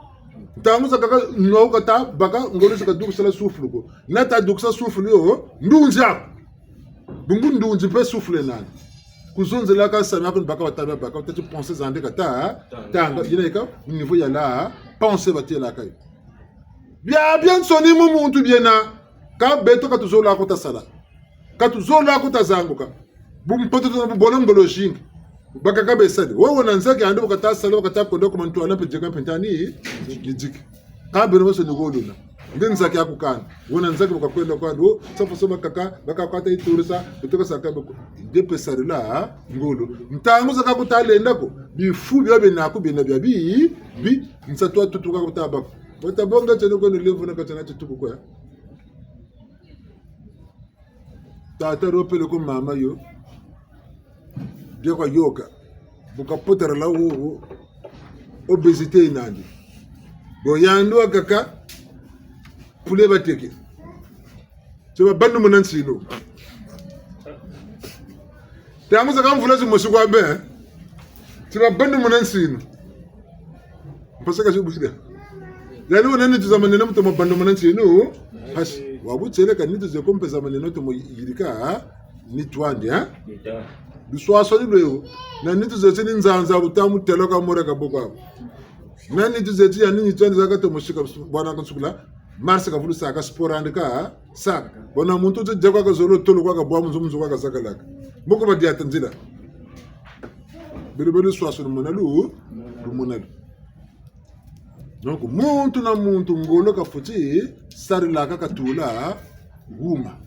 Ntangu zakaka nwa aku kata baka, ngolo zi ka dukisila souffle ko, na ta dukisa souffle yo, ndunzi aku. Bungu ndunzi mpe souffle nani. Ku zonzela ka sami aku ni baka bata bia baka, batâ ti pensée zandi kata tanga. Yina yika mu niveau ya la pensée batelaka yo. Biabiansoni mu muntu biena, ka beto ka tuzolo ko ta sala. Ka tuzolo ko ta zanguka. Bu mpoto tuna bu bola ngolo zingi. Bakaka besali. Wo wena nzaki yandi bu kata sala, bu kata kondo ku mantwala mpe dieka mpe ntani, yidiki. Ka beno bansoni ko luna. Nge nzaki aku kani. Wena nzaki bu kakwenda kwandi. Wo, sa faso bakaka, baka kwata yiturisa, beto ka saka bako. Nge mpe sarila ngolo. Ntangu zakaka ku ta lenda ko. Bifu bio bena ku bena bia bi, bi, nsatu wa tutuka ku ta bako. Wata bonga tieno kweno levu na ka tiena tituku kwa. Tata ropele ko mama yo. Bia kwa yôka. Bu ka potara la wo, wo. Obésité yinandi. Bo yandi wakaka. Poulet bateke. Ti babandu muna nsinu. Ntangu zakaka mvula zimosi kwa be. Ti babandu muna nsinu. Mpasi ka si bwida. Yandi wena nitu za manene mu tomo bandu muna nsinu. Mpasi. Wa bu tieleka nitu ze ko mpe za manene tomo yirika, ha? Nitu andi, ha? Luswaswani lwe wo. Na nitu ze ti ni nzanza bu ta mu telo ka mora ka bo kwa. Na nitu ze ti yandi nitu andi zakaka tomo sika bwana ka nsukula. Marche ka vulu saka, sport andi ka saka. Bona muntu ti dia kwa kazolo tolo kwa kabwa mu nzo, mu nzo kwa kazakalaka. Mboko badiata nzila. Bele bele luswaswani lumona lu, lumona lu. Donc, muntu na muntu ngolo kafweti sarilaka katula wuma.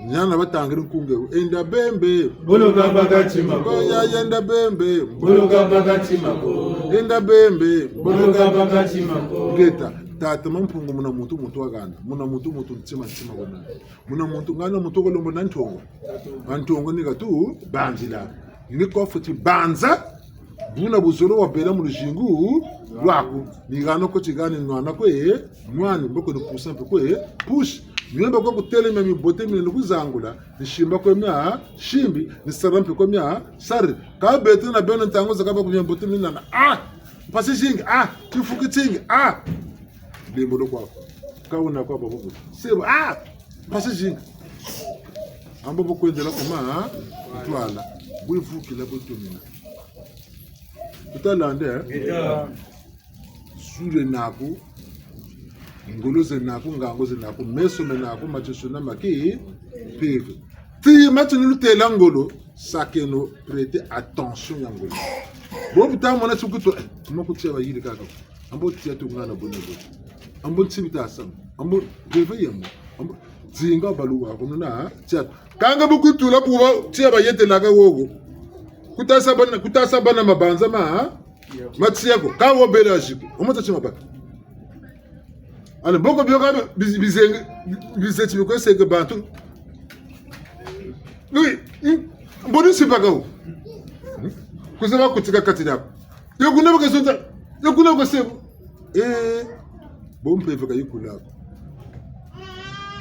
Niana batangiri nkunga wu, enda bembe. Boloka baka tima ko. Ko ya yenda bembe. Boloka baka tima ko. Enda bembe. Boloka baka tima ko. Ngeta, tata Mampungu muna muntu muntu wahana. Muna muntu muntu ntima ntima wahana. Muna muntu ngana muntu ko lombo na ntongo. A ntongo ni katu banzila. Ni ko fweti banza. Buna buzolo wabela mu luzingu lwaku. Ni hana ko ti hana, ni nwana ko e nwani, mboko ni pusa mpe ko e pusi. Miomba ko kutêle mia mibote mina ni kuzangula, ni simba ko mia simbi, ni sara mpe ko mia sari. Kâ beto na beno ntangu zakaka ba ku mia mibote mina na, ah, mpasi zingi, ah, tifu kitingi, ah. Lembolo kwaku. Kâ wuna kwa babubu. Sebo, ah, mpasi zingi. Ambo bu kwendela ku ma, ah, ntwala. Bu yivukila bu yitumina. Tutalande, eh? Ngeta. Zu lwena naku, ngolo zena naku, ngangu zena naku, meso mena naku, ma tinsuni na ma kimpeve. Ti ma ti ni lutêla ngolo, sakeno prêter attention ya ngolo. Bo bu ta mona ti kuto, eh, ma ku tia bayirikaka. Ambo tia tu ngana bone bo. Ambo nti bita sama. Ambo veve yemo. Ambo zinga baluwa kono na tia. Kanga bu kutula kuba tia bayetelaka wowo. Ku ta sa bana, ku ta sa bana mabanza ma, ha? Ma tia ko. Kâ wo bela ziku. Omo ta tima baka. Ana mboko bio ka bize-, bizenge, bizeti bikwe senge bantu. Oui, hmm, mboni sipaka wo. Hmm? Kusa ba kutika kati diaku. Yo kuna baka zonza, yo kuna baka sebo. Eh, bo mpeve ka yikula ko.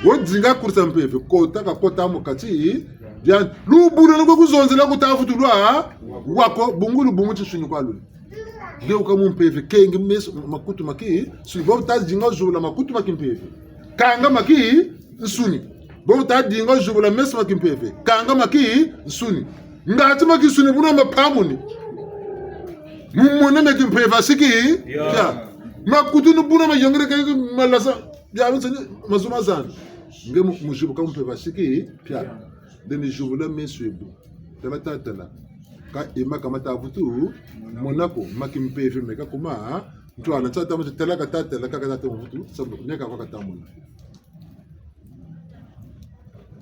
Wo dinga kurisa mpeve, kota kakota mu kati, bia, lubula nukwe kuzonzela ku ta vutulwa, wako, bungu lubungu tinsuni kwa lule. Leuka mu mpeve, kenge meso, makutu ma kinsuni. Bo bu ta dinga zubula makutu ma kimpeve, kanga ma kinsuni. Bo bu ta dinga zubula meso ma kimpeve, kanga ma kinsuni. Ngati ma kinsuni buna mapamuni. Mu mona mia kimpeve asiki, ya, pia. Makutu ni buna mayongele keke malasa, bia binsoni, mazu ma zandi. Nge mu, mu zibuka mu mpeve asiki, pia. Nde ni zubula meso ebu. Tala, tala, tala. Kâ e ma ka ma ta vutu mona ko, ma kimpeve meka kuma, ntwala, nsa ta ma tala ka ta tala, kâ ka ta ta vutu, sabu, meka kwa ka ta mona.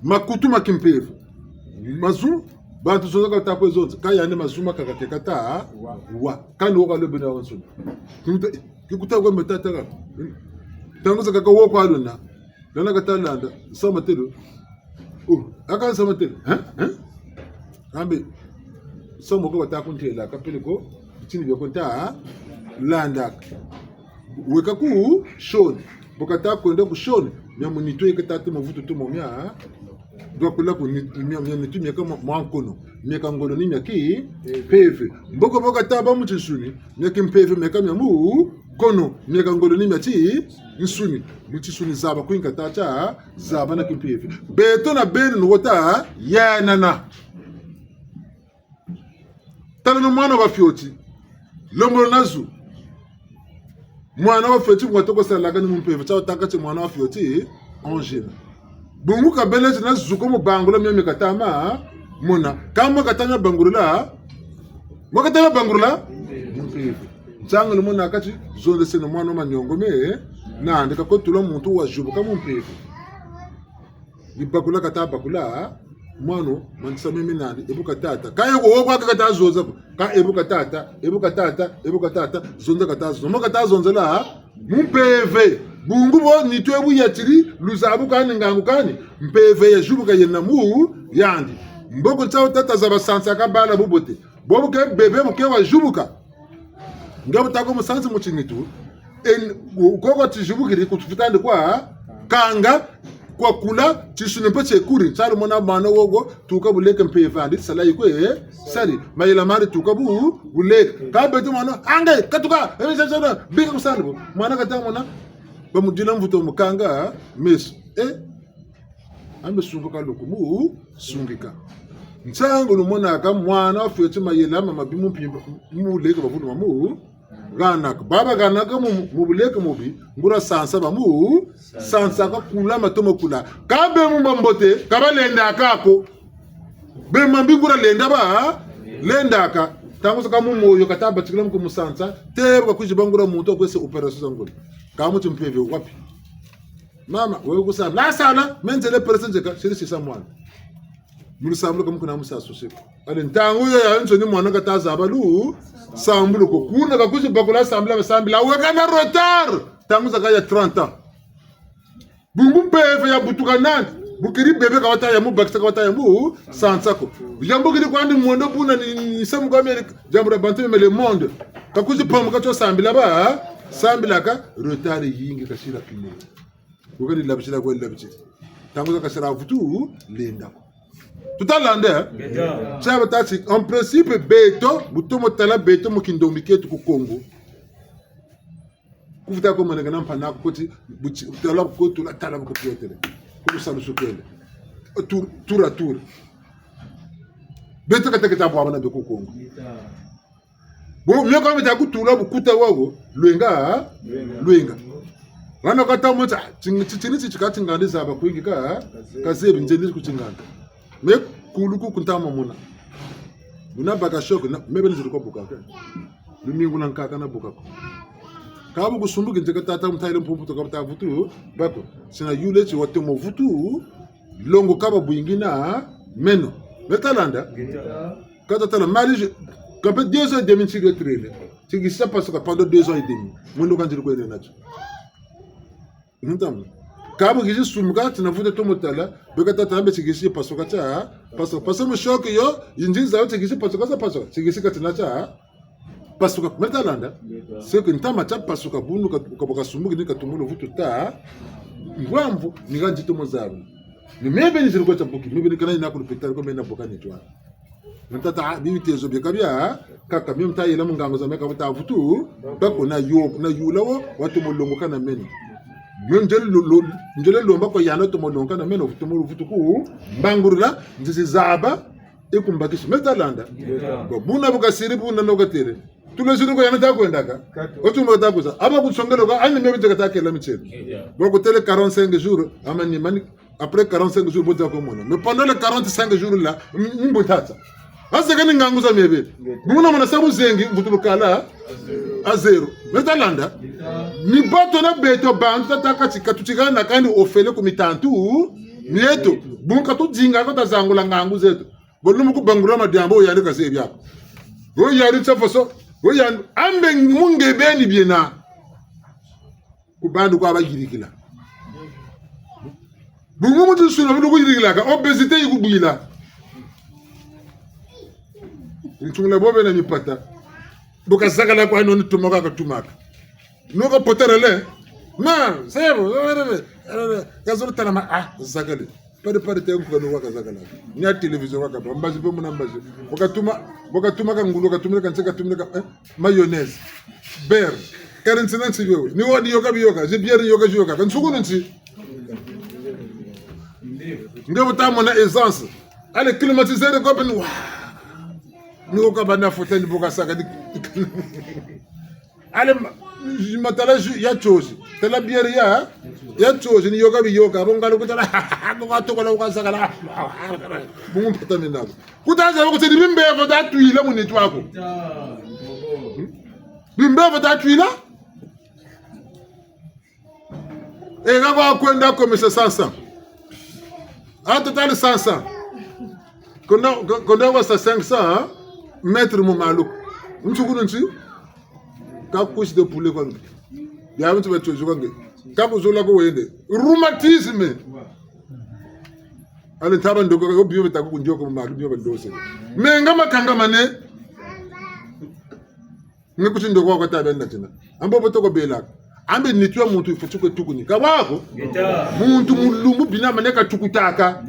Makutu ma kimpeve. Mazu, bantu zonza ka ta kwe zonza, kâ yandi mazu makaka ke ka ta wa. Kani wo ka lobe na wansoni. Kimuta, kikuta kwa metata ka. Ntangu zakaka wo kwa luna. Lana ka ta landa, nsamu têlo. Oh, aka nsamu têlo. Hein? Hein? Kambe, nsamu ko ba ta kuntêla, ka pele ko, bitini bia ko nta landa. Weka ku sioni. Bo ka ta kwenda ku sioni, mia mu nitu ye ka ta tuma vutu tuma mia. Dwa kula ku ni-, mia, mia nitu mieka mwa, mwa nkono. Mieka ngolo ni mia kimpeve. Mboko bo ka ta bâ mu tinsuni, mia kimpeve mieka mia mu nkono, mieka ngolo ni mia tinsuni. Mu tinsuni zaba kwinka ta tia, zaba na kimpeve. Beto na beno ni wo ta yanana. Taleno mwana wa fioti. Lembolo na zu. Mwana wa fioti bu ka toko salaka ni mu mpeve, tia wo ta kati mwana wa fioti, angina. Bungu kabele ti na zu ko mu bangula mia mi ka ta ma mona. Kâ mwa ka ta mia bangulula, mwa ka ta mia bangulula? Mu mpeve. Ntangu lumona kati, zonzeseno mwana wa maniongo me, nandi ka ko tula muntu wa zibuka mu mpeve. Ni bakula ka ta bakula, mwana, manisa meme nandi, ebu ka ta ta. Kâ ye ko wo kwa ka ta zonza ko. Kâ ebu ka ta ta, ebu ka ta ta, ebu ka ta ta, zonza ka ta zonza. Mo ka ta zonzela, mu mpeve. Bungu bo nitu ebu yatiri, luzabu kani, ngangu kani, mpeve ya zibuka yena mu yandi. Mboko tia wo ta ta zaba sansa ka bala bubote. Bo bu ke bebe bu ke wa zibuka. Nge bu ta ko mu sansa mu tinitu, en, ko kwa ti zibukiri ku tufitandi kwa kanga, kwa kula, tinsuni mpe tie kuri. Nsalu mona mwana wo wo, tuka buleke mpeve andi, sala yi kwe, eh, sari. Mayela mandi tuka bu, buleke. Kâ beto mwana, ange, katuka, eh, sa, sa, sa, bika ku salu bo. Mwana ka ta mona, ba mu dila mvutu mu kanga meso. Eh? Ambe sungika luku mu sungika. Ntangu lumonaka mwana wa fioti mayela ma mabi mu mpimpa, mu buleke ba vulu ma mu hanaka. Baba hanaka mu, mu buleke mubi, nguria sansa ba mu sansaka, kula ma tomo kula. Kâ be mu bambote, ka balendaka ko. Be mambi nguria lenda ba lendaka. Ntangu zakaka mu moyo ka ta batikila mu ku mu sansa, te bu ka kwizi bâ nguria muntu wa kwe sa opération za ngolo. Kâ mu timpeve wapi? Mama, wewe ku sambila. La sala, me nzele presse nzeka, siri sisa mwana. Mu lusambulu ka mu kuna mu sa souci ko. Allez, ntangu yo yayansoni mwana ka ta zaba lusambulu ko. Kuna ka kwizi bakula sambila, basambila, weka na retard. Ntangu zakaka ya trente ans. Bungu mpeve ya butuka nandi. Bu keri bebe ka bata ya mu bakisa, ka bata ya mu sansa ko. Yambukiri kwandi mondo buna ni, ni samu kwa meri, diambu dia bantu mele mondo. Ka kuzi pamuka tio sambila ba, sambilaka, retard yingi kasila kine. Wukani labisila kwe labisila. Ntangu za kasila vutu, lenda ko. Tuta landa, eh? Ngeta. Tia batâ ti, en principe, beto, bu tomo tala beto mu kindombi kieto ku Kongo. Ku vuta ko maneka na mpangi aku koti, buti, tala ko tula, tala ko piotele. Ku lusalusu kele. Tour, tour à tour. Beto ka ta keti bwabana be ku Kongo. Bon, mio ka meta kutula bukuta wawo, lwenga, lwenga. Wana kata mota, ting-, ti-, tini ti tika tingandi zaba kwingi ka, kazebi nzeni ku tingandi. Me kulu ku kuntama mona. Buna baka choc, na, me beni ziri kwa buka ke. Lumingu na nkaka na buka ko. Ka bu kusumbuki nzeka tata mutayile mpumpu to ka buta vutu, bako. Sina yule ti watomo vutu, longo kaba bwingi na meno. Meta landa? Ngeta. Kata tala mali je, ka pe deux ans et demi ntiri etrele. Tigisi tia pasuka pendant deux ans et demi. Mwendo ka ntiri kwenda natio. Ntamu. Ka bu kisi sumuka, tina vutu tomo tala, beka tata ambe tigisi pasuka tia, pasuka. Pasuka mu choc yo, yinzi za tigisi pasuka, sa pasuka. Tigisi ka tina tia, pasuka. Meta landa? C'est que ntama tia pasuka bunu ka, ka bu kasumbuki ni katumolo vutu ta, ngwamvu, ni ka nzito mo zabu. Ni me beni ziri kwa tia buki, me beni kana yina ku lupitalu ko me na buka ni twa. Ntata, ah, bibi tezo bie kabia, kaka, mio mutayela mu ngangu za meka buta vutu, bako na yo, na yula wo, watomo longoka na meno. Mio nzele lo, lo, nzele lomba kwa yandi watomo longoka na meno, watomo vutu ku, mbangurula, nzizi zaba, e kumbakisi. Meta landa? Ngeta. Bon, buna bu kasiri, buna no katele. Tule zulu ko yandi ta kwendaka. Katu. Otu mbo ta kuza. Aba kutsongelo ka, ani mebe nzeka ta kela mitielo. Ngeta. Bon, kutele quarante-cinq jours, ama ni mani, après quarante-cinq jours, bo za ko mona. Mais pendant les quarante-cinq jours là, m-, mbo tata. Aseka ni ngangu za mebe. Buna mona sa buzengi, mvutulukala, à zéro. Meta landa? Ni bato na beto bantu tata kati, ka tutikana kandi ofele ku mitantu mieto. Bungu ka tudinga ko ta zangula ngangu zeto. Bo lumbu ku bangula madiambu, wo yandi kazebi ako. Wo yandi tia faso, wo yandi, ambe mu nge beni biena. Ku bantu kwa bayirikila. Bungu muntu suna, bungu kuyirikila ka, obésité yi kubwila. Ntungula bo bena mipata. Bu kazakala kwa noni tumaka katumaka. Nuka potera le. Ma, sebo, kazolo tala ma, ah, zakale. Pari pari te nkuka nuka kazakala. Ni ya télévision kaka ba. Mbazi pe muna mbazi. Bu katuma, bu katuma ka ngulu, katumile ka nse, katumile ka, eh, mayonnaise. Beurre. Kari nsi na nsi bio. Ni wadi yoka biyoka. Zi bière yoka, zi yoka. Ka nsuku nsi. Nge bu ta mona essence. Allez, climatiseur ko pe ni wa. Ni woka bana fota ni bu kasaka ni. Allez, ma, ma tala jus ya tiozi. Tala bière ya, ya tiozi ni yoka biyoka. Bo ngalo kutala, ko ka tokola, ko ka zakala. Bungu mpata mina ko. Kuta za ko tedi bimbevo ta twila mu nitu aku. Hmm? Bimbevo ta twila. E ka kwa kwenda komisa sasa. A total sasa. Kondo, kondo kwa sa cinq cents, hein? Mètres mu maluku. Ntsukunu nti? Ka cuisse de poulet kwa nge. Ya nti ba tiozi kwa nge. Ka kuzola ko wende. Rhumatisme. Allez ntaba ndoko, yo bio beta ku ndioko mu malu, bio bandose. Menga makangamane. Nge kuti ndoko kwa ta benda tina. Ambo boto ko bela. Ambe nitu ya muntu fweti kwe tukuni. Ka bwa ko? Ngeta. Muntu mu lumbu bina mane katukutaka.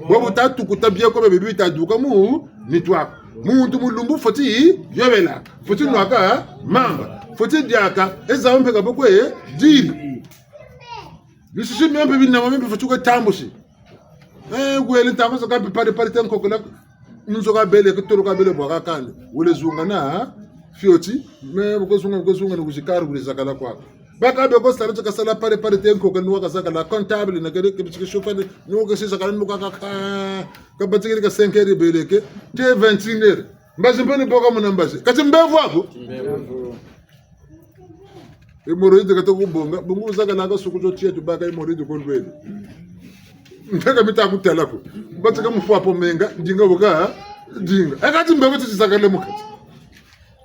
Bo bu ta tukuta bie ko bebe bita duka mu nitu aku. Muntu mu lumbu fweti yobela. Fweti nwaka mamba. Fweti diaka. Eza mpe ka bokwe diri. Bisisi mio mpe bina mio mpe fweti kwe tambusi. Eh, kweli ntangu zo ka bi pari pari te nkokela. Nzo ka bele, ke tolo ka bele bwa kakani. Wele zunga na fioti, me bu ko zunga, bu ko zunga ni kuzikari wele zakala kwa. Baka be ko sala, ka sala pari pari te nkokela, ni wa kazakala comptable, na kere, ke bitike chauffeur, ni wa kesi zakala, ni wa kaka, ka batikiri ka cinq heures bele ke, te vingt et une heures. Mbazi mpe ni boka muna mbazi. Kati mbevo aku? Mbevo. Hémorroïde kata kubonga, bungu zakalaka suku zo tia tubaka hémorroïde ko ndwele. Nteka mita kutala ko. Batika mufwa po menga, dinga boka, dinga. E kati mbevo ti zakale mu kati.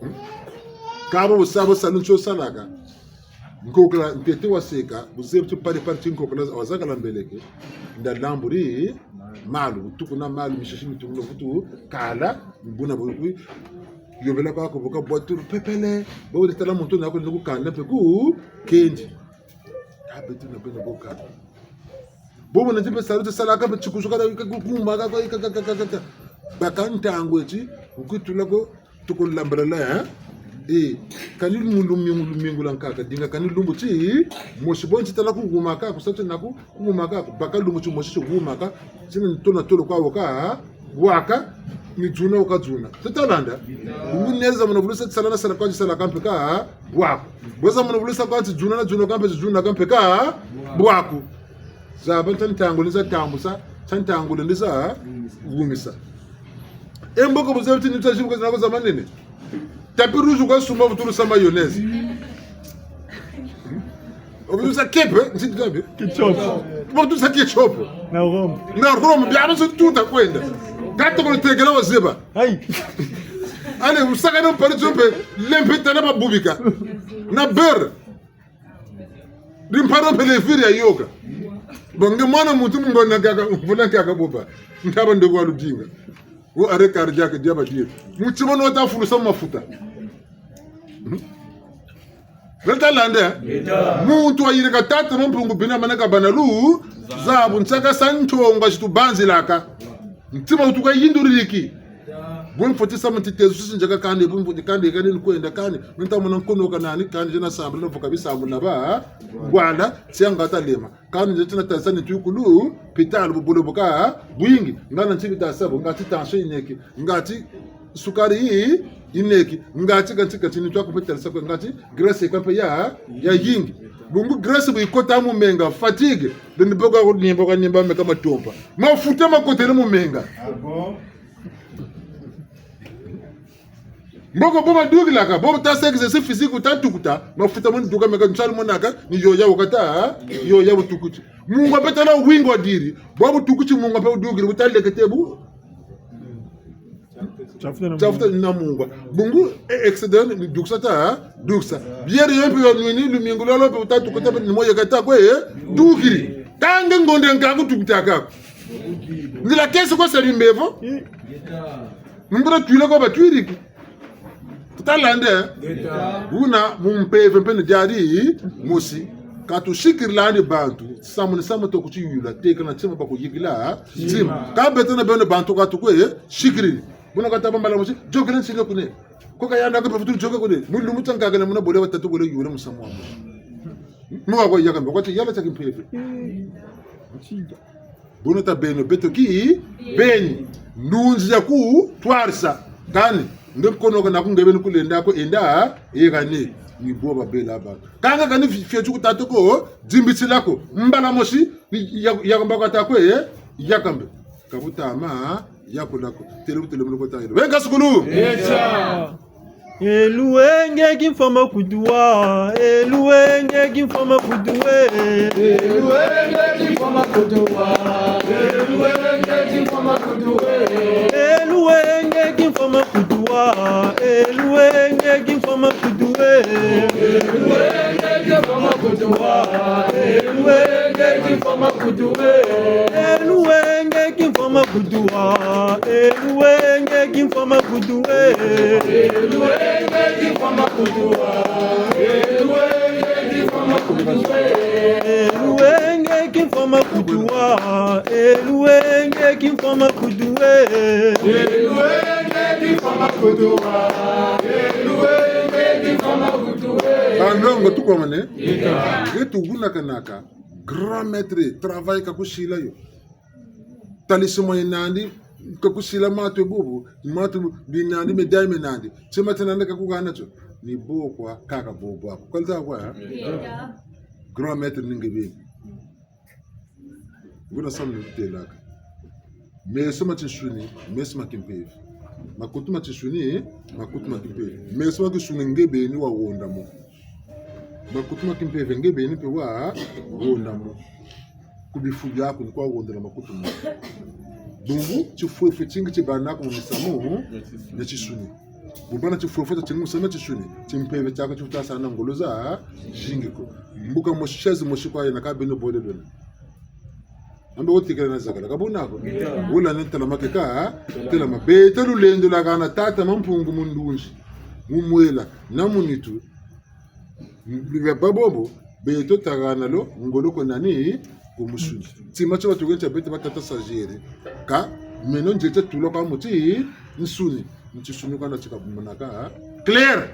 Hmm? Ka bo sabo salu nso salaka. Nkokela ntete waseka, bu zebi ti pari pari ti nkokela wazakala mbeleke, nda lamburi malu, bu tukuna malu, misisi mitungulu, bu tukala, mbuna bu ku-, yobela kwa ko, bu kabwa tulu pepele, bo wele tala muntu na ko ni kukanda mpe ku kendi. Ka beto na beno bo kanda. Bobo na ti mpe salu ti salaka mpe tikusu kala ka ku-, kuma ka, ka, ka. Baka ntangu eti, ukutula ko, tuko lambalala, eh? Eh, kani mu lumingu, lumingu lwa nkaka, dinga kani lumbu ti mosi bo nti tala kuhumaka, kusa ti naku, kuhumaka, baka lumbu ti mosi ti humaka, tina ni tolo na tolo kwa waka, waka, ni dzuna waka dzuna. Tuta landa? Bungu neza mwana vulusa ti sala na sala kwa ti salaka mpe ka, bwaku. Bweza mwana vulusa kwa ti dzuna na dzuna ka mpe ti dzunaka mpe ka, bwaku. Zaba nta ntangu ni za tambusa, nta ntangu ni za wumisa. E mboko bu zebi ti nitu za zibuka zina ko za manene. Tapis rouge kwa sumba bu tulusa mayonnaise. Obu tulusa kepe, nti tabi? Ketchup. Bu tulusa ketchup. Na rhum. Na rhum, bia biansoni tuta kwenda. Kata ko tekela wa zeba. Ayi. Allez, usaka na mpari tio mpe, lempe tala babubika. Na beurre. Di mparo mpe levure ya yoka. Bon, nge mwana muntu mu ngonda nkaka, mvula nkaka boba. Ntaba ndeko wa ludinga. Wo arrêt cardiaque diaba die. Mutima no ta fulusa mafuta. Hmm? Leta lande. Leta. Muntu wayirika Tata Mpungu bina manaka bana lu, zabu nsaka sa ntonga zi tubanzilaka. Ntima wutuka yinduliliki. Bwe mfweti sa mu ntitezo sisi njaka kani, bwe mfweti kani, kani ni kwenda kani, nta mona nkonoka nani, kani zena sambula, na vuka bisambula ba, ngwala, tianga talema. Kani nze tina tazani twikulu, pitalu bubolo buka, bwingi, ngana ntibi ta sabu, ngati tension yineki, ngati sukari yi, yineki, ngati kanti kanti nitu aku mpe talisa kwe, ngati graisse kampe ya, yayingi. Bungu graisse bu yikota mu menga, fatigue, beni boka nimba, nimba meka matompa. Mafuta makotele mu menga. Ah bon? Mboko bo badukilaka, bo ta sa exercice physique, ta tukuta, mafuta moni duka meka nsari monaka, ni yo ya wakata, ni yo ya butukuti. Mungwa mpe tala wingi wa diri, bo butukuti mungwa mpe wudukiri, wuta lekete bu. Tiafuta na tiafuta mungwa. Na mungwa. Bungu, e, excédent, ni dukisa ta, dukisa. Bière yo mpe yo nwini, lumingu lolo mpe wuta tukuta mpe ni mo yekata kwe, e, dukiri. Kâ nge ngonda nkaku tukutaka. Ndila kesi kwa sa bimbevo. Nungura twila kwa batwiriki. Tuta lande. Buna mu mpeve mpe ni diari mosi. Ka tusikirila ni bantu. Samu ni samu toko tiyula. Teka na tima bakuyikila. Tima. Ka beto na beno bantu ka tukwe sikiriri. Buna kata bambala mosi. Yôkele nsinga kune. Ko kayanda ka pefutu yôka kune. Mu lumbu tia nkaka na muna bole batatu bole yula musamu wa. Mu wa kwa yaka mbe. Kwa ti yala tia kimpeve. Buna ta beno beto ki beni. Ndunzi ya kutwarisa. Kani, nge konoka naku nge beni kulenda ko enda, e kani, ni bo babela ba. Kanga kani fi-, fioti ku tata ko, dimbitila ko. Mbala mosi, ni ya, ya mbako ta ko, e, ya kambe. Ka butama, ya kula ko. Tele butele mulu ko ta yelo. Wenga sukulu! Echa! Eluwenge kimfama kutuwa, eluwenge kimfama kutuwe. Eluwenge kimfama kutuwa, eluwenge kimfama kutuwe. Eluwenge kimfama kutuwa, eluwenge kimfama kutuwe. Eluwenge kimfama kutuwa, eluwenge kimfama kutuwe. Eluwenge kimfama kutuwa, eluwenge kimfama kutuwe. Eluwenge kimfama kutuwa, eluwenge kimfama kutuwe. Eluwenge kimfama kutuwa, eluwenge kimfama kutuwe. Eluwenge kimfama kutuwa, eluwenge kimfama kutuwe. Banlongo tukomane. Ika. Nge tugunakanaka. Grand maître, travail ka kusila yo. Talisman ye nandi, ka kusila matu e bubu, matu bi nandi, médaille me nandi. Tima tia nandi ka kuhana tio. Ni bo kwa kaka bo bwaku. Kwa lita kwa, ha? Grand maître ni nge beni. Nguna samu ni kutelaka. Meso ma tinsuni, meso ma kimpeve. Makutu ma tinsuni, makutu ma kimpeve. Meso ma kinsuni nge beni wahonda mo. Makutu ma kimpeve nge beni mpe wahonda mo. Ku bifu biaku ni kwa hondela makutu mo. Bungu, tifwefwe tingi tibâ naku mu misamu mia tinsuni. Bu bâ na tifwefwe tia tingusa na tinsuni, timpeve tiaku ti wuta sa na ngolo zazingi ko. Mbuka mosi, chaise mosi kwa yena, ka beno bole beno. Ambe wo tikela na zakala, ka buna ko? Wula ni telama keka, telama. Beto lulendo lwa hana tata Mampungu mu ndunzi, mu mwela, na mu nitu. Lubâ bobo, beto ta hana lo ngolo ko nani, ku musuni. Tima tio batuheni tia beto batata sagere. Ka, meno nzeti tula kwa mu tinsuni. Mu tinsuni kwa na tika kumonaka, ha? Clair.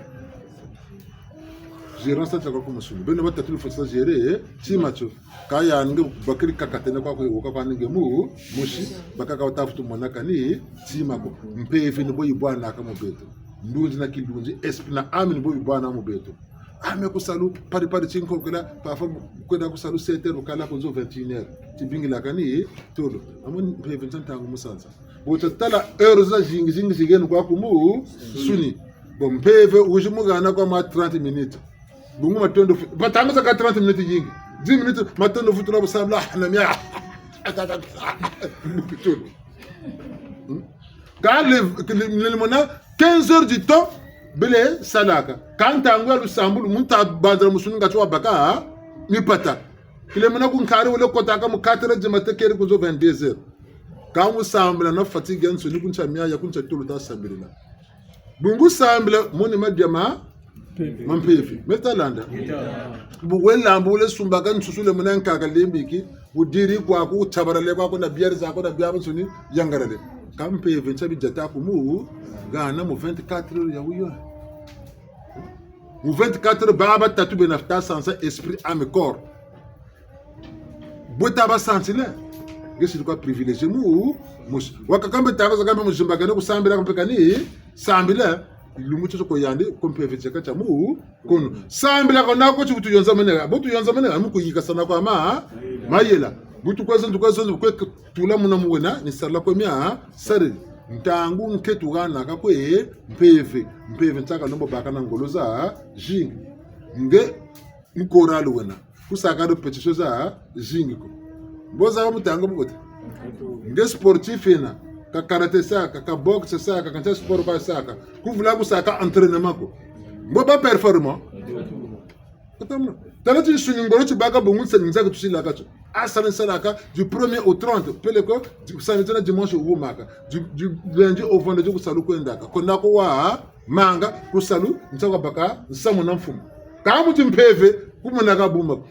Gérer sa tika ku musuni. Beno batata lufweti sagere, eh, tima tio. Ka yandi nge bakiri kakatene kwa kwe, wuka kwa yandi nge mu, mosi, bakaka wata vutu monaka ni tima ko. Mpeve ni bo yibwanaka mu beto. Ndunzi na kilunzi, esprit na âme ni bo bibwana mu beto. Ah, me ku salu, pari pari tinkokela, parfois, kwenda ku salu sept heures, kala ku nzo vingt et une heures. Tibingilaka ni tolo. Amu mpeve ntia ntangu musansa. Bu tatala heures zazingi, zingi zigeni kwa ku musuni. Bon, mpeve, wizi mu hana kwa mwa trente minutes. Bungu matondo fu-, batanga saka trente minutes zingi. Dix minutes, matondo futula bu sambila, ah, na mia. Tolo. Hmm? Ka le, le, le mona quinze heures du temps, bele salaka. Ka ntangu ya lusambulu, muntu ta banzala musuni ngatu wabaka, ha? Mipata. Kile mona ku nkari wele kotaka mu quatre heures du matin keri ku nzo vingt-deux heures. Ka mu sambila na fatigue ya nsuni ku ntia miaya, ku ntia tolo ta sambilila. Bungu sambila, moni madia ma, ma mpeve. Me ta landa. Bu wele lambu wele sumbaka nsusu le mona nkaka lembiki, wudiri kwaku, wutabarale kwaku na bière zaku na biabiansoni, yangalale. Ka mpeve ntia bidiata ku mu, hana mu vingt-quatre heures ya wuyo. Mu vingt-quatre heures, baba tatu bena ta sansa esprit, âme, corps. Bwe ta ba sansile. Nge siri kwa privilégié mu, mosi. Wakaka mbe tanga zakaka mbe mu zimbakene ku sambila mpe kani, sambila, lumbu tio ko yandi, ku mpeve tieka tia mu, kono. Sambila ko nako ti bu tuyonzamene, bu tuyonzamene, mu kuyikasana kwa ma, mayela. Bu tukwe zonza, tukwe zonza, bu kwe tula muna mu wena, ni sarila kwe mia, sarila. Ntangu nke tuhanaka kwe, mpeve, mpeve ntaka nombo baka na ngolo zazingi. Nge, mu chorale wena. Ku saka répétition zazingi ko. Mbo zaba mu tanga bubote. Nge sportif yena. Ka karaté saka, ka boxe saka, ka ntia sport kwa saka. Ku vula ku saka entraînement ko. Mbo bâ performant. Ka ta mona. Tala tinsuni ngolo ti baka bungu nsa nzaka tusilaka tio. Ah, sala nsalaka du premier au trente. Peleko, du samedi na dimanche wubumaka. Du, du lundi au vendredi ku salu kwendaka. Ko nako wa manga, ku salu, nsa kwa baka, nsamu na mfumu. Ka mu timpeve, ku monaka buma ko.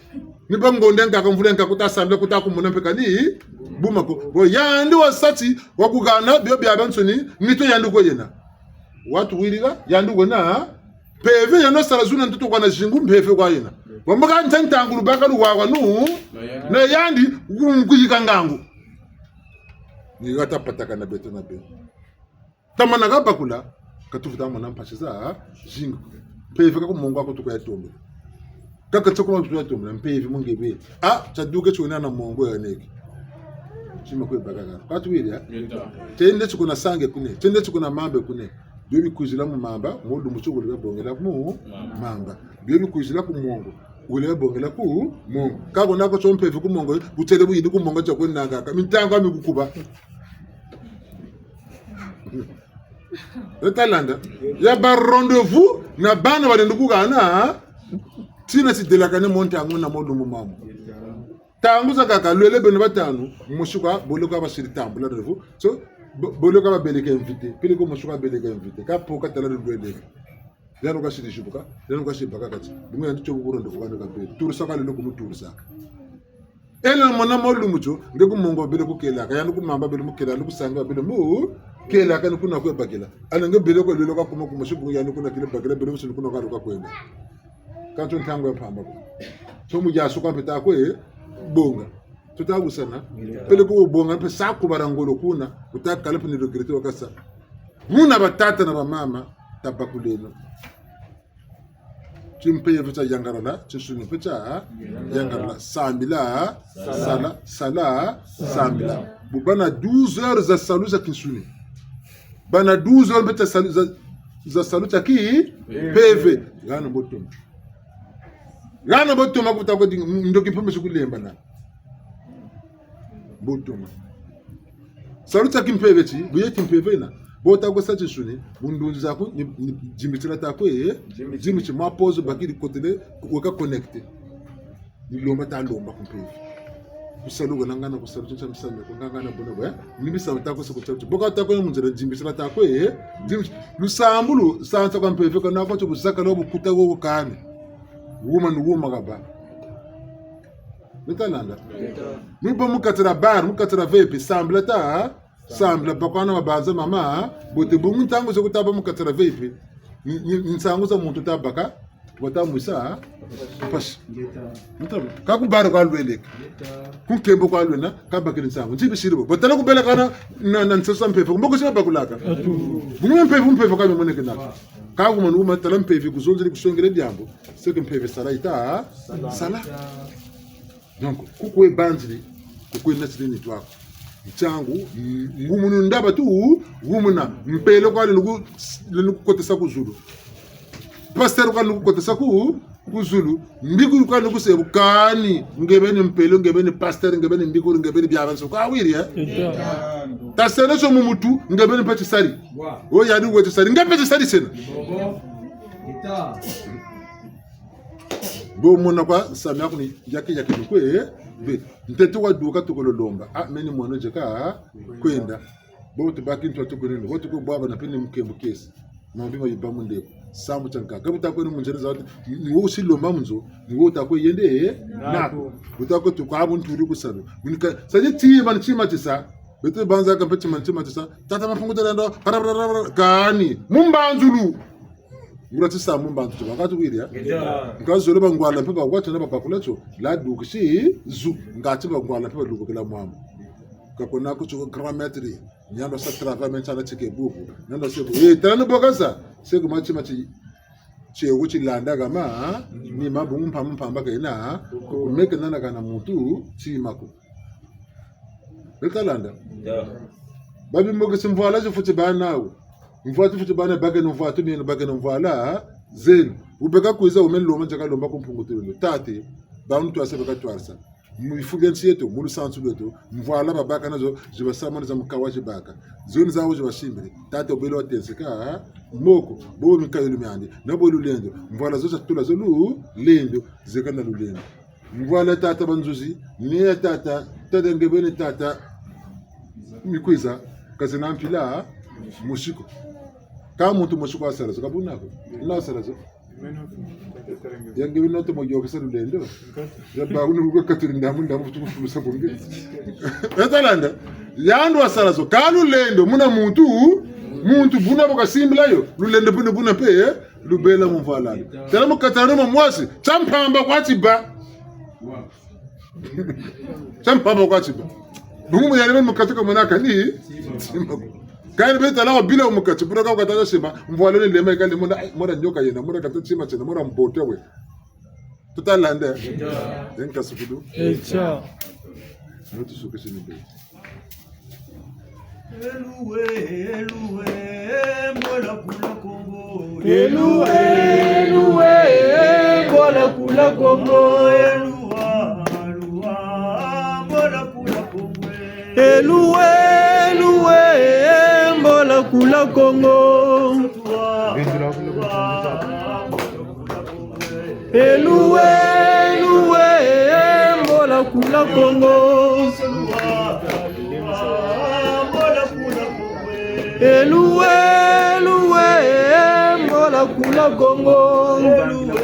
Ni ba ngonda nkaka mvula nkaka ku ta sambila ku ta ku mona mpe kani, buma ko. Bo yandi wa sa ti, wa ku hana, bio biabiansoni, nitu yandi ko yena. Watu wirika, yandi wena, mpeve yandi sala zuna ntoto kwa na zingu, mpeve kwa yena. Bo mbo ka ntia ntangu lubaka luwawa nu, na yandi, ku, kuyika ngangu. Ni ha ta pataka na beto na beto. Tamana ha bakula, ka tuvutu mona mpasi zazingi. Mpeve ka ku mongo aku tuku ya tombela. Kaka tio ku mongo tuku ya tombela, mpeve mu nge bê. Ah, tia duke tio wena na mongo ya neke. Tima kwe baka ha. Ka tuwiri, ha? Tiende tio kuna sange kune, tiende tio kuna mambe kune. Bio bikwizila mu mamba, mu lumbu tio wele bongela mu mamba. Bio bikwizila ku mongo, wele bongela ku mongo. Ka kuna ko tio mpeve ku mongo, wutele bu yidi ku mongo tia kwe nanga, ka mintangu mi kukuba. Eta landa. Ya ba rendez-vous na bana balendi ku hana, tina ti delakane mo ntangu na mo lumbu mamu. Ntangu zakaka, lwele beno batanu, mosi kwa, bole kwa basiri tambula rendez-vous. So, bo-, bole kwa babeleke invité, peleko mosi kwa beleke invité. Ka po ka tala lwele. Yandi kasiri zibuka, yandi kasiri baka kati. Bungu yandi tio bu rendez-vous kani ka bele. Turisa ka lelo ku mu turisa. Ele mona mo lumbu tio, nge ku mongo bele ku kelaka, yandi ku mamba bele mu kela, yandi ku sange bele mu kelaka, ni kuna kwe bakila. Ala nge bele ko lelo ka kuma kuma sibu yandi kuna kele bakila, bele musu kuna ka luka kwenda. Ka tio ntangu ya mpamba ko. Tio mu ya suka mpe ta kwe bonga. Tuta busana. Peleko bonga mpe sa kubara ngolo kuna, wuta kala mpe ni regretter wa kasa. Buna batata na bamama, tabakuleno. Timpeve tia yangalala, tinsuni mpe tia yangalala. Sambila, sala, sala, sambila. Bu bâ na douze heures za salu za tinsuni. Bâ na douze heures mpe tia salu za, za salu tia kimpeve. Hana mbo toma. Hana mbo toma ku ta ko di, ndoki mpe mesi kulembana. Mbo toma. Salu tia kimpeve ti, bu ye kimpeve yina. Bo ta kwe sa tinsuni, mu ndunzi zaku, ni, ni, dimbitila ta kwe, eh? Dimbitila. Dimbitila, mwa pozo bakiri kotele, weka connecté. Ni lomba ta lomba ku mpeve. Ku salu ko na ngana, ku salu tio tia misamu ko na ngana bona bo, eh? Ni misamu ta kwe sa ku tia tio. Bo ka ta kwe mu nzila dimbitila ta kwe, eh? Dimbitila. Lusambulu, sansa kwa mpeve, ka na kwa tio bu zakala bu kuta wo kani. Wuma ni wuma kaba. Beta landa. Beta. Ni bo mu kati dia bar, mu kati dia V I P, sambila ta, sambila bakwana mabanza mama, bote bungu ntangu zo ku ta bâ mu kati dia V I P. Ni, ni, ni nsangu za muntu ta baka, wata mwisa, mpasi. Beta. Ntama. Ka ku bar kwa lweleke. Beta. Ku nkembo kwa lwena, ka bakiri nsangu. Nti bisiri bo. Bo tala ku bela kana, na, na nsasa mpeve. Mboko sima bakulaka. Atu. Bungu mpeve, mpeve ka mimoneke na. Ka kuma ni kuma tala mpeve ku zonzele ku songele diambu. C'est que mpeve sala yita sala. Donc, ku kwe banziri, ku kwe nasiri nitu aku. Ntiangu, mm, ngumunu ndaba tu, ngumuna, mpelo kwa lendi ku, lendi ku kotesa ku zulu. Pasteur kwa lendi ku kotesa ku, ku zulu. Mbiku kwa lendi ku sebu kani, nge beni mpelo, nge beni pasteur, nge beni mbiku, nge beni biabiansoni. Kwa wiri, eh? Ita. Taseno tio mu mutu, nge beni mpe tisari. Wa. O yandi we tisari, nge mpe tisari sena. Bobo. Ita. Bo mona kwa samu aku ni yaki yaki ni kwe, eh? Be, ntete waduka tukolo lomba. Ah, meni mwana dieka, kwenda. Bo tubaki ntu atukunini. Bo tuku bwabana mpe ni mukembo kesi. Mambi ma yiba mu ndeko. Sambu tia nkaka. Ka bu ta kwe ni mu nzila za watu. Ni wo si lomba mu nzo. Ni wo ta kwe yende, eh? Nako. Nako. Bu ta kwe tuka bu nturi ku salu. Bunika, sa ni tima, ni tima tisa. Beto banzaka mpe tima, ni tima tisa. Tata Mpungu Tulendo. Para, para, para, para. Kani. Mu mbanzulu. Ngura tisa mu mbantu tiba, ngatu wiri, eh? Ngeta. Nka zolo bangwala mpe ba watu na babakula tio, la dukisi zu, ngati bangwala mpe balubukila mwamu. Ka kuna ku tio grand maître, ni yandi sa travail mpe ntiana tieke bubu, ni yandi se bu, eh, tala ni bo kasa, se ku mati mati, tieu tilanda kama, ha? Ni mabungu mpamba mpamba kena, ha? Ku meke nana kana muntu, tima ko. Beta landa. Ya. Babi mokisi mvwala zifweti bâ nawu. Mvwatu fweti bâ na bakeno mvwatu mieno bakeno mvwala zeno. Wubeka kwiza wumeni lomba nzaka lomba ku Mpungu Tulendo. Tata, ba muntu wasa beka twarisa. Mu bifu bia nsi yeto, mu lusansu lweto, mvwala babaka nazo, zibasamana za mukawa zibaka. Zoni zawu zibasimbiri. Tata wubele watenseka moko, bo mikayulu miandi, na bo lulendo. Mvwala zo zatula zo lulendo, zeka na lulendo. Mvwala tata Banzuzi, ni ya tata, tata nge beni tata Mikwiza, ka zena mpila mosi ko. Ka muntu mosi ko wasala zo, ka buna ko. Wuna wasala zo. Ya nge beni noto mo yokesa lulendo. Ya ba wunu ko katuri ndamu ndamu tu kufulusa bonge. Beta landa. Yandi wasala zo. Ka lulendo, muna muntu, muntu buna bo kasimbila yo. Lulendo buna buna mpe, eh? Lubela mu mvwala. Tala mu katano mo mwasi, tia mpamba kwa tiba. Tia mpamba kwa tiba. Bungu mu yandi beni mu kati ka mona kani, tima ko. Kani beni tala wabila mu kati, buna ka kata tima, mvwala ni lema kani mona, ai, mona nyoka yena, mona kata tima tiena, mona mbote we. Tuta landa. Enka sukulu. Echa. Mutu sukisi ni be. Eluwe, eluwe, mbola kula Kongo. Eluwe, eluwe, mbola kula Kongo. Eluwa, eluwa, mbola kula Kongo. Eluwe, eluwe, mbola kula Kongo. Eluwa, eluwa, mbola kula Kongo. Eluwe, eluwe, mbola kula Kongo. Eluwe,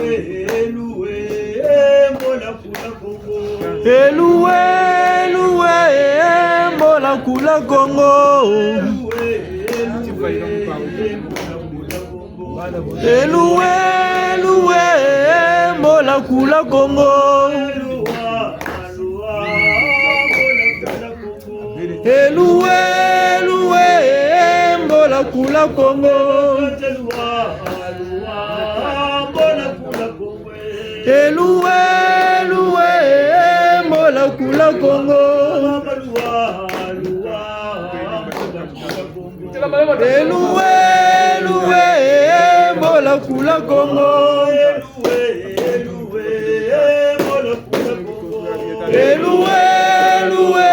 eluwe, mbola kula Kongo. Eluwe, eluwe, mbola kula Kongo. Eluwe, eluwe, mbola kula Kongo. Eluwe, eluwe, mbola kula Kongo. Eluwe, eluwe, mbola kula Kongo. Eluwe, eluwe, mbola kula Kongo. Eluwe, eluwe,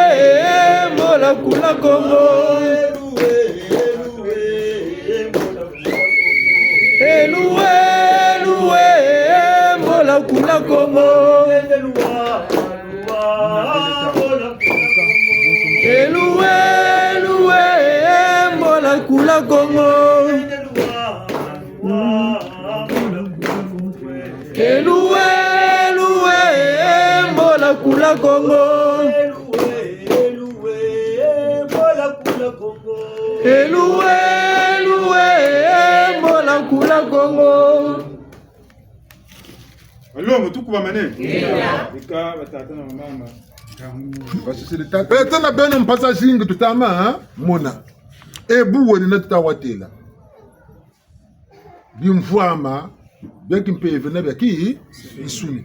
mbola kula Kongo. Kula Kongo. Eluwe, eluwe, mbola kula Kongo. Eluwe, eluwe, mbola kula Kongo. Eluwe, eluwe, mbola kula Kongo. Alongo, tukubamane. Ika batata na bamama. Basisiri tata. Beto na beno mpasi zingi tuta mona. E bu wena tuta watela. Bimvwama bia kimpeve na bia kinsuni.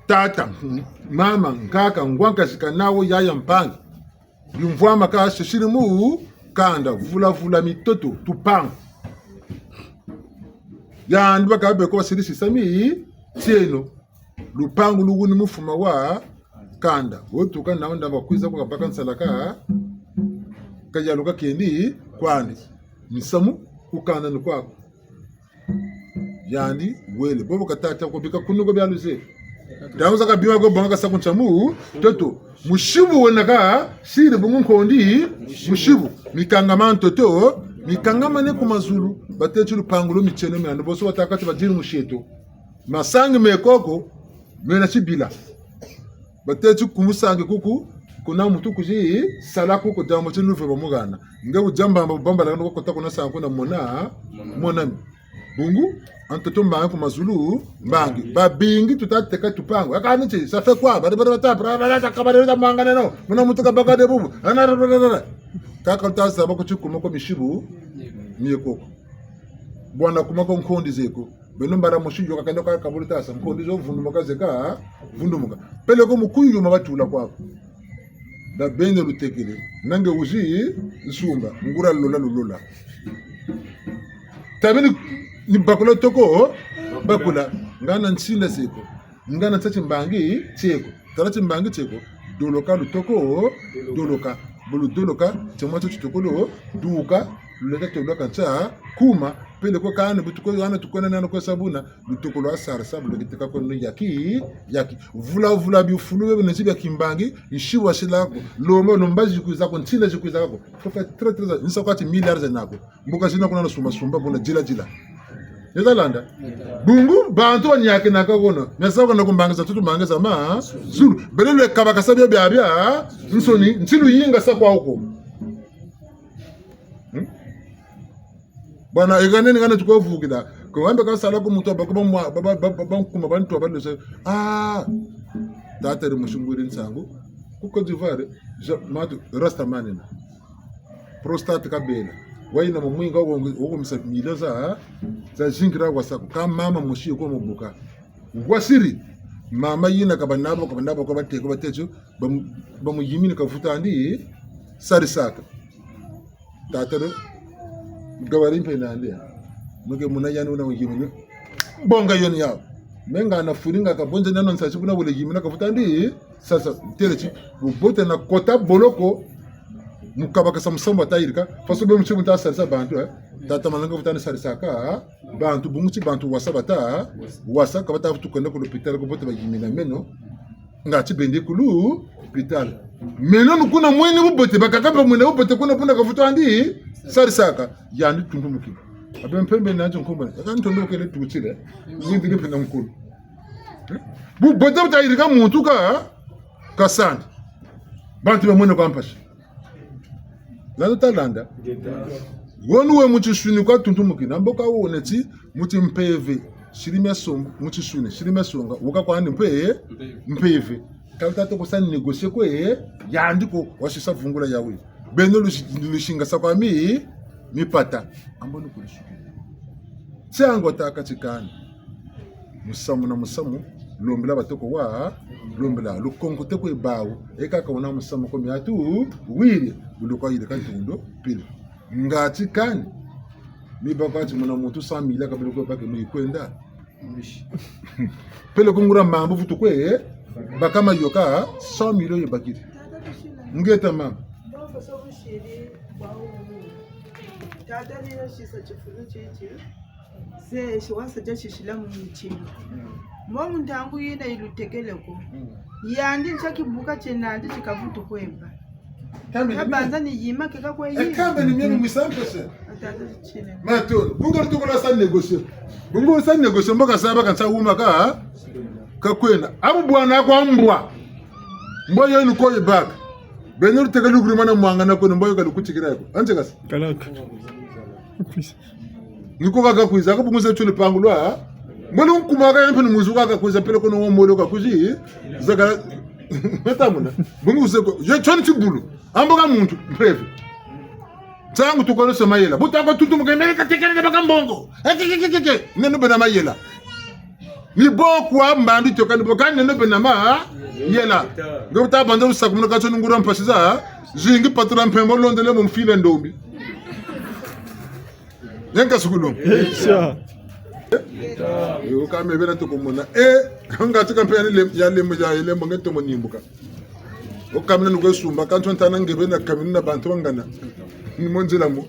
Tata, mama, nkaka, ngwa nkazi, kana wo yaya, mpangi. Bimvwama ka sisiri mu kanda, vula vula mitoto, tupangu. Yandi baka beko basirisisa mitieno. Lupangu lu wuni mu mfuma wa kanda. Wo tuka nawu ndambu kwiza kwa kabaka nsalaka, ka yaluka kendi kwandi. Misamu ku kanda ni kwaku. Yandi wele. Bobo ka tata ko bika kunu ko bia luze. Ntangu zakaka bima ko bonga kasa ku ntsamu, toto. Musibu wena ka, siri bungu nkondi, musibu. Mikangama ntoto, mikangama ne ku mazulu. Bateti lupangu lo mitieno miandi, bonso batâka ti badiri musieto. Masangi me koko, mena tibila. Bateti ku musangi kuku, kuna muntu kuzi sala kuku diambu ti luve bamuhana. Nge wudia mbamba, bambala kana kota kuna sangu na mona, monami. Bungu, a ntoto mbangi, ku mazulu mbangi. Babingi tuta teka tupangu. Aka ni ti, ça fait quoi? Bari bari bata, bari bari bata, bari bata mangana no. Muna muntu kabaka de bubu. Ana, ra, ra, ra, ra. Kaka luta zaba ko ti kuma ko misibu mie koko. Bwana kuma ko nkondi ze ko. Beno mbala mosi yoka kendo ka kabulu tasa. Nkondi zo vundumuka zeka, vundumuka. Peleko mukuyu yuma batula kwaku. Da beno lutekele. Na nge wuzi nsumba. Nguria lola lulola. Tabi ni, ni bakula toko, bakula. Ngana nsinda zeko. Ngana nsa timbangi tieko. Tala timbangi tieko. Doloka lutoko, doloka. Bu ludoloka, tiamua tio titokolo, duka, luleta toloka nsa, kuma, peleko kani, bu tuko, hana tukwenda nano kwe sa buna, lutokolo asarisa, bu lukiteka kwe no yaki, yaki. Vula, vula bifulu bebe neti bia kimbangi, nsi wasila ko, lomba, lomba zikwiza ko, nsinda zikwiza ko. Faut faire très, très, nsa kwa ti milliards zena ko. Mbuka zina kuna na sumba sumba, kuna dila dila. Neta landa? Bungu, bantu baniakinaka kuna. Mesa kuna ku mbangi za tutu mbangi za ma, zulu. Bele lwe kabakasa bia bia bia, nsoni, nti luyinga sa kwa uko. Hmm? Bwana, eka neni kana tuko vukila. Ko wambe ka sala ku muntu ba ko ba mwa, ba, ba, ba, ba, kuma bantu ba lose. Ah! Tata ri musunguri nsangu. Ku Côte d'Ivoire, ja, matu, Rasta manina. Prostate kabela. Wayina mu mwinga wo, wo kumisa mila za, za zingira wasa ko. Ka mama mosi ko mubuka. Wasiri. Mama yina ka banabo, ka banabo, ka bateko, bateto, bamu, bamuyimini ka vutu andi, sarisaka. Tata do, gabari mpe nandi. Muke muna yandi wuna muyimini. Bonga yoni yawu. Me nga na furi nga ka bonze nano nsasi buna wele yimina ka vutu andi, sasa, ntele ti, bubote na kota boloko, mu kabakasa musamu bata yirika, faso be musi muta sarisa bantu, eh. Tata Malanga vutu andi sarisaka bantu, bungu ti bantu wasa bata, wasa ka bata vutu kwenda ku l'hôpital ko bote bayimina meno, nga ti bende ku l'hôpital. Meno ni kuna mweni bubote, bakaka ba mweni bubote kuna buna ka vutu andi sarisaka, yandi tuntumukini. Abe mpembe na nzo nkombo, eka ntondo kele tutile, windike mpe na mukulu. Eh? Bubote buta yirika muntu ka, kasandi. Bantu bamwene kwa mpasi. Landa talanda. Wonu we mu tinsuni kwa tuntumukina, mbo ka wone ti, mu timpeve, siri mia songa, mu tinsuni, siri mia songa, wuka kwandi mpe, mpeve. Ka luta toko sa négocier kwe, yandi ko, wasisa vungula yawu. Beno lusi-, lusingasa kwa mi, mipata. Ambo ni kulisukila. Tiango ta kati kani. Musamu na musamu, lombela batoko wa, lombela, lukonko te kwe bawu, eka ka wuna musamu ko miatu, wiri, bu lukwa yiri ka ntondo, pili. Ngati kani, mi bakwa ti muna muntu cent mille ka bele kwe bake mu yikwenda. Peleko nguria mambu vutu kwe, baka mayoka, cent mille yo bakiri. Ngeta mama. Tata ni yo sisa tifulu titi. Se, si wasa dia sisila mu mitindo. Mbo mu ntangu yina yi lutekele ko. Yandi ntia kibuka tie nandi ti kavutu kwemba. Kambe ni kabanza ni yima ke kakwe yima. E kambe ni mie ni mwisampe se. Atata tiene. Mato, bungu tukola sa négocier. Bungu sa négocier, mbo kasaba kansa wuma ka, kakwenda. Abu bwana kwa mbwa. Mbwa yo ni ko yibaka. Beno luteke lukuri mana mwangana ko, mbwa yo kalukutikira ko. Anze kasi. Kalaka. Ni ko kaka kwiza, ka bungu ze tio lupangu lwa. Mbwa lu nkuma ka yampe ni mwizu kaka kwiza, peleko no wo molo kakwizi. Zaka. Meta muna. Bungu ze ko. Ye tio ni tibulu. Ambo ka muntu, mpeve. Nsangu tukono se mayela. Buta ko tutu mukemele ka tekele baka mbongo. Ekekekeke. Neno bena mayela. Ni bo kwa mbandu tioka ni bo ka neno bena mayela. Nge buta banza busakumuna ka tio nungura mpasi za. Zingi patula mpembo londele mu mfila ndombi. Yenka sukulu. Isha. Yo, ka me bena toko mona. Eh, nga tika mpe ya lem-, ya lembo, ya lembo, nge tomo nimbuka. O kamina nukwe sumba, kanto ntana nge bena kamina na bantu bangana. Ni mo nzila mo.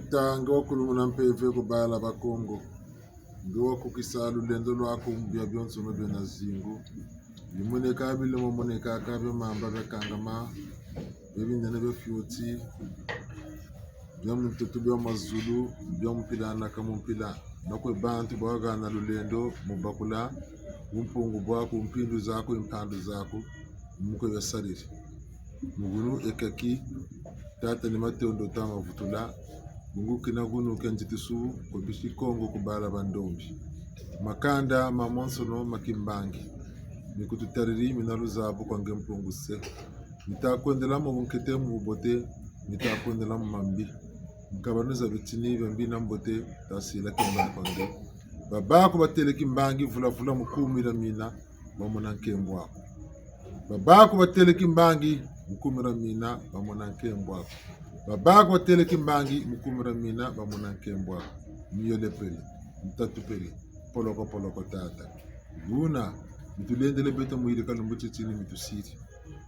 Tata, nge wakulumuna mpeve ku bala ba Kongo. Nge wakukisa lulendo lwaku mu bia bionsono biena zingu. Bimoneka, bilemoneka, ka bia mamba, bia kangama, bia binene, bia fioti, bia mu ntoto, bia mazulu, bia mu mpila na ka mu mpila. Nakwe bantu bahana lulendo mu bakula bumpungu bwaku, mpindu zaku, mpandu zaku, mu kwe biasariri. Mu gunu ekaki, Tata, ni matondo tama vutula, bungu kina gunu kia nzitusu kwe bisi Kongo ku bala ba ndombi. Makanda mamonsono ma kimbangi, mi kututariri mina luzabu kwa nge Mpungu se. Mi ta kwendela mu bunkete, mu bubote, mi ta kwendela mu mambi. Mu kabanuza bitini bia mbi na mbote, tasila kimbangi kwa nge. Babaku batele kimbangi, vula vula mu kumira mina, bamona nkembo aku. Babaku batele kimbangi, mu kumira mina, bamona nkembo aku. Babaku batele kimbangi, mu kumira mina, bamona nkembo aku. Miyole pele, mitatu pele, poloko poloko, Tata. Buna mi tulendele beto mu yirika lumbu titini mi tusiri.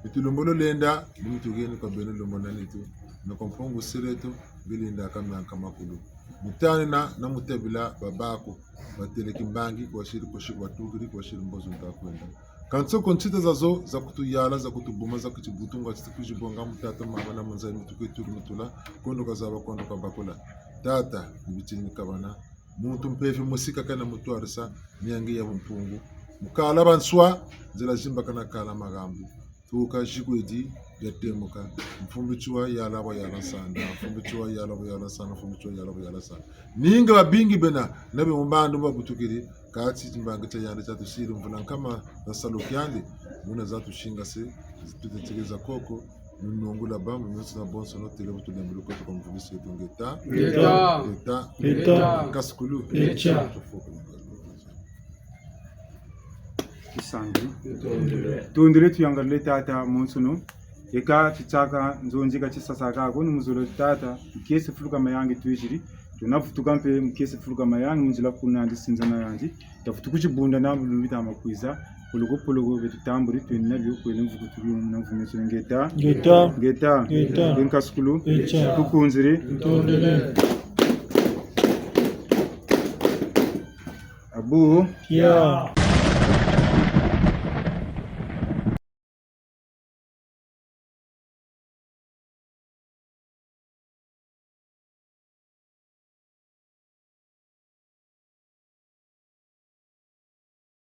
Mi tulembolo lenda, ni mi tugeni kwa beno lumbu na nitu, na kwa Mpungu se dieto, nge lenda ka mianka makulu. Mu tanina na mu tabila babaku batele kimbangi, kwasiri, kwasiri, batukiri, kwasiri mbozu nta kwenda. Kansi ko nsita zazo za kutuyala, za kutubuma, za kutibutunga, titi kuzibonga mu tata, mama na mu nza, mi tukwe turi mutula, kondo kazaba, kondo kabakula. Tata, ni bitini kabana, muntu mpeve mosi kaka na mutwarisa miangi ya bumpungu. Mu kala banswa, nzila zimbakana kala magambu. Tuka zikwedi ya temuka. Mfumbi tiwa yala bwa yala nsanda. Mfumbi tiwa yala bwa yala nsanda. Mfumbi tiwa yala bwa yala nsanda. Ninga babingi bena, na be mu mbandu babutukiri, kati timbangi tia yandi tia tusiri mvula nkama na salu kiandi, muna za tusingase, tutetekeza koko, nunungula ba, mu nyonso na bonso, no tele bu tulembulu kweto kwa mvubisi yeto. Ngeta. Ngeta. Ngeta. Ngeta. Nkasukulu. Ngeta. Tufuku. Tusangi. Tondele tuyangalele tata monsono. Eka titaka nzonzi ka tisasaka ko ni muzolo tata. Mu kiese fuluka mayangi twiziri. Tunavutuka mpe mu kiese fuluka mayangi mu nzila kuna ndi sinza na yandi. Tafutuku tibunda na bulumbi tama kwiza. Poloko poloko betu tamburi tweni na bio kwele mvuku turi mu na mvume tuni. Ngeta. Ngeta. Ngeta. Ngeta. Nkasukulu. Ngeta. Tukunziri. Tondele. Abu. Kia.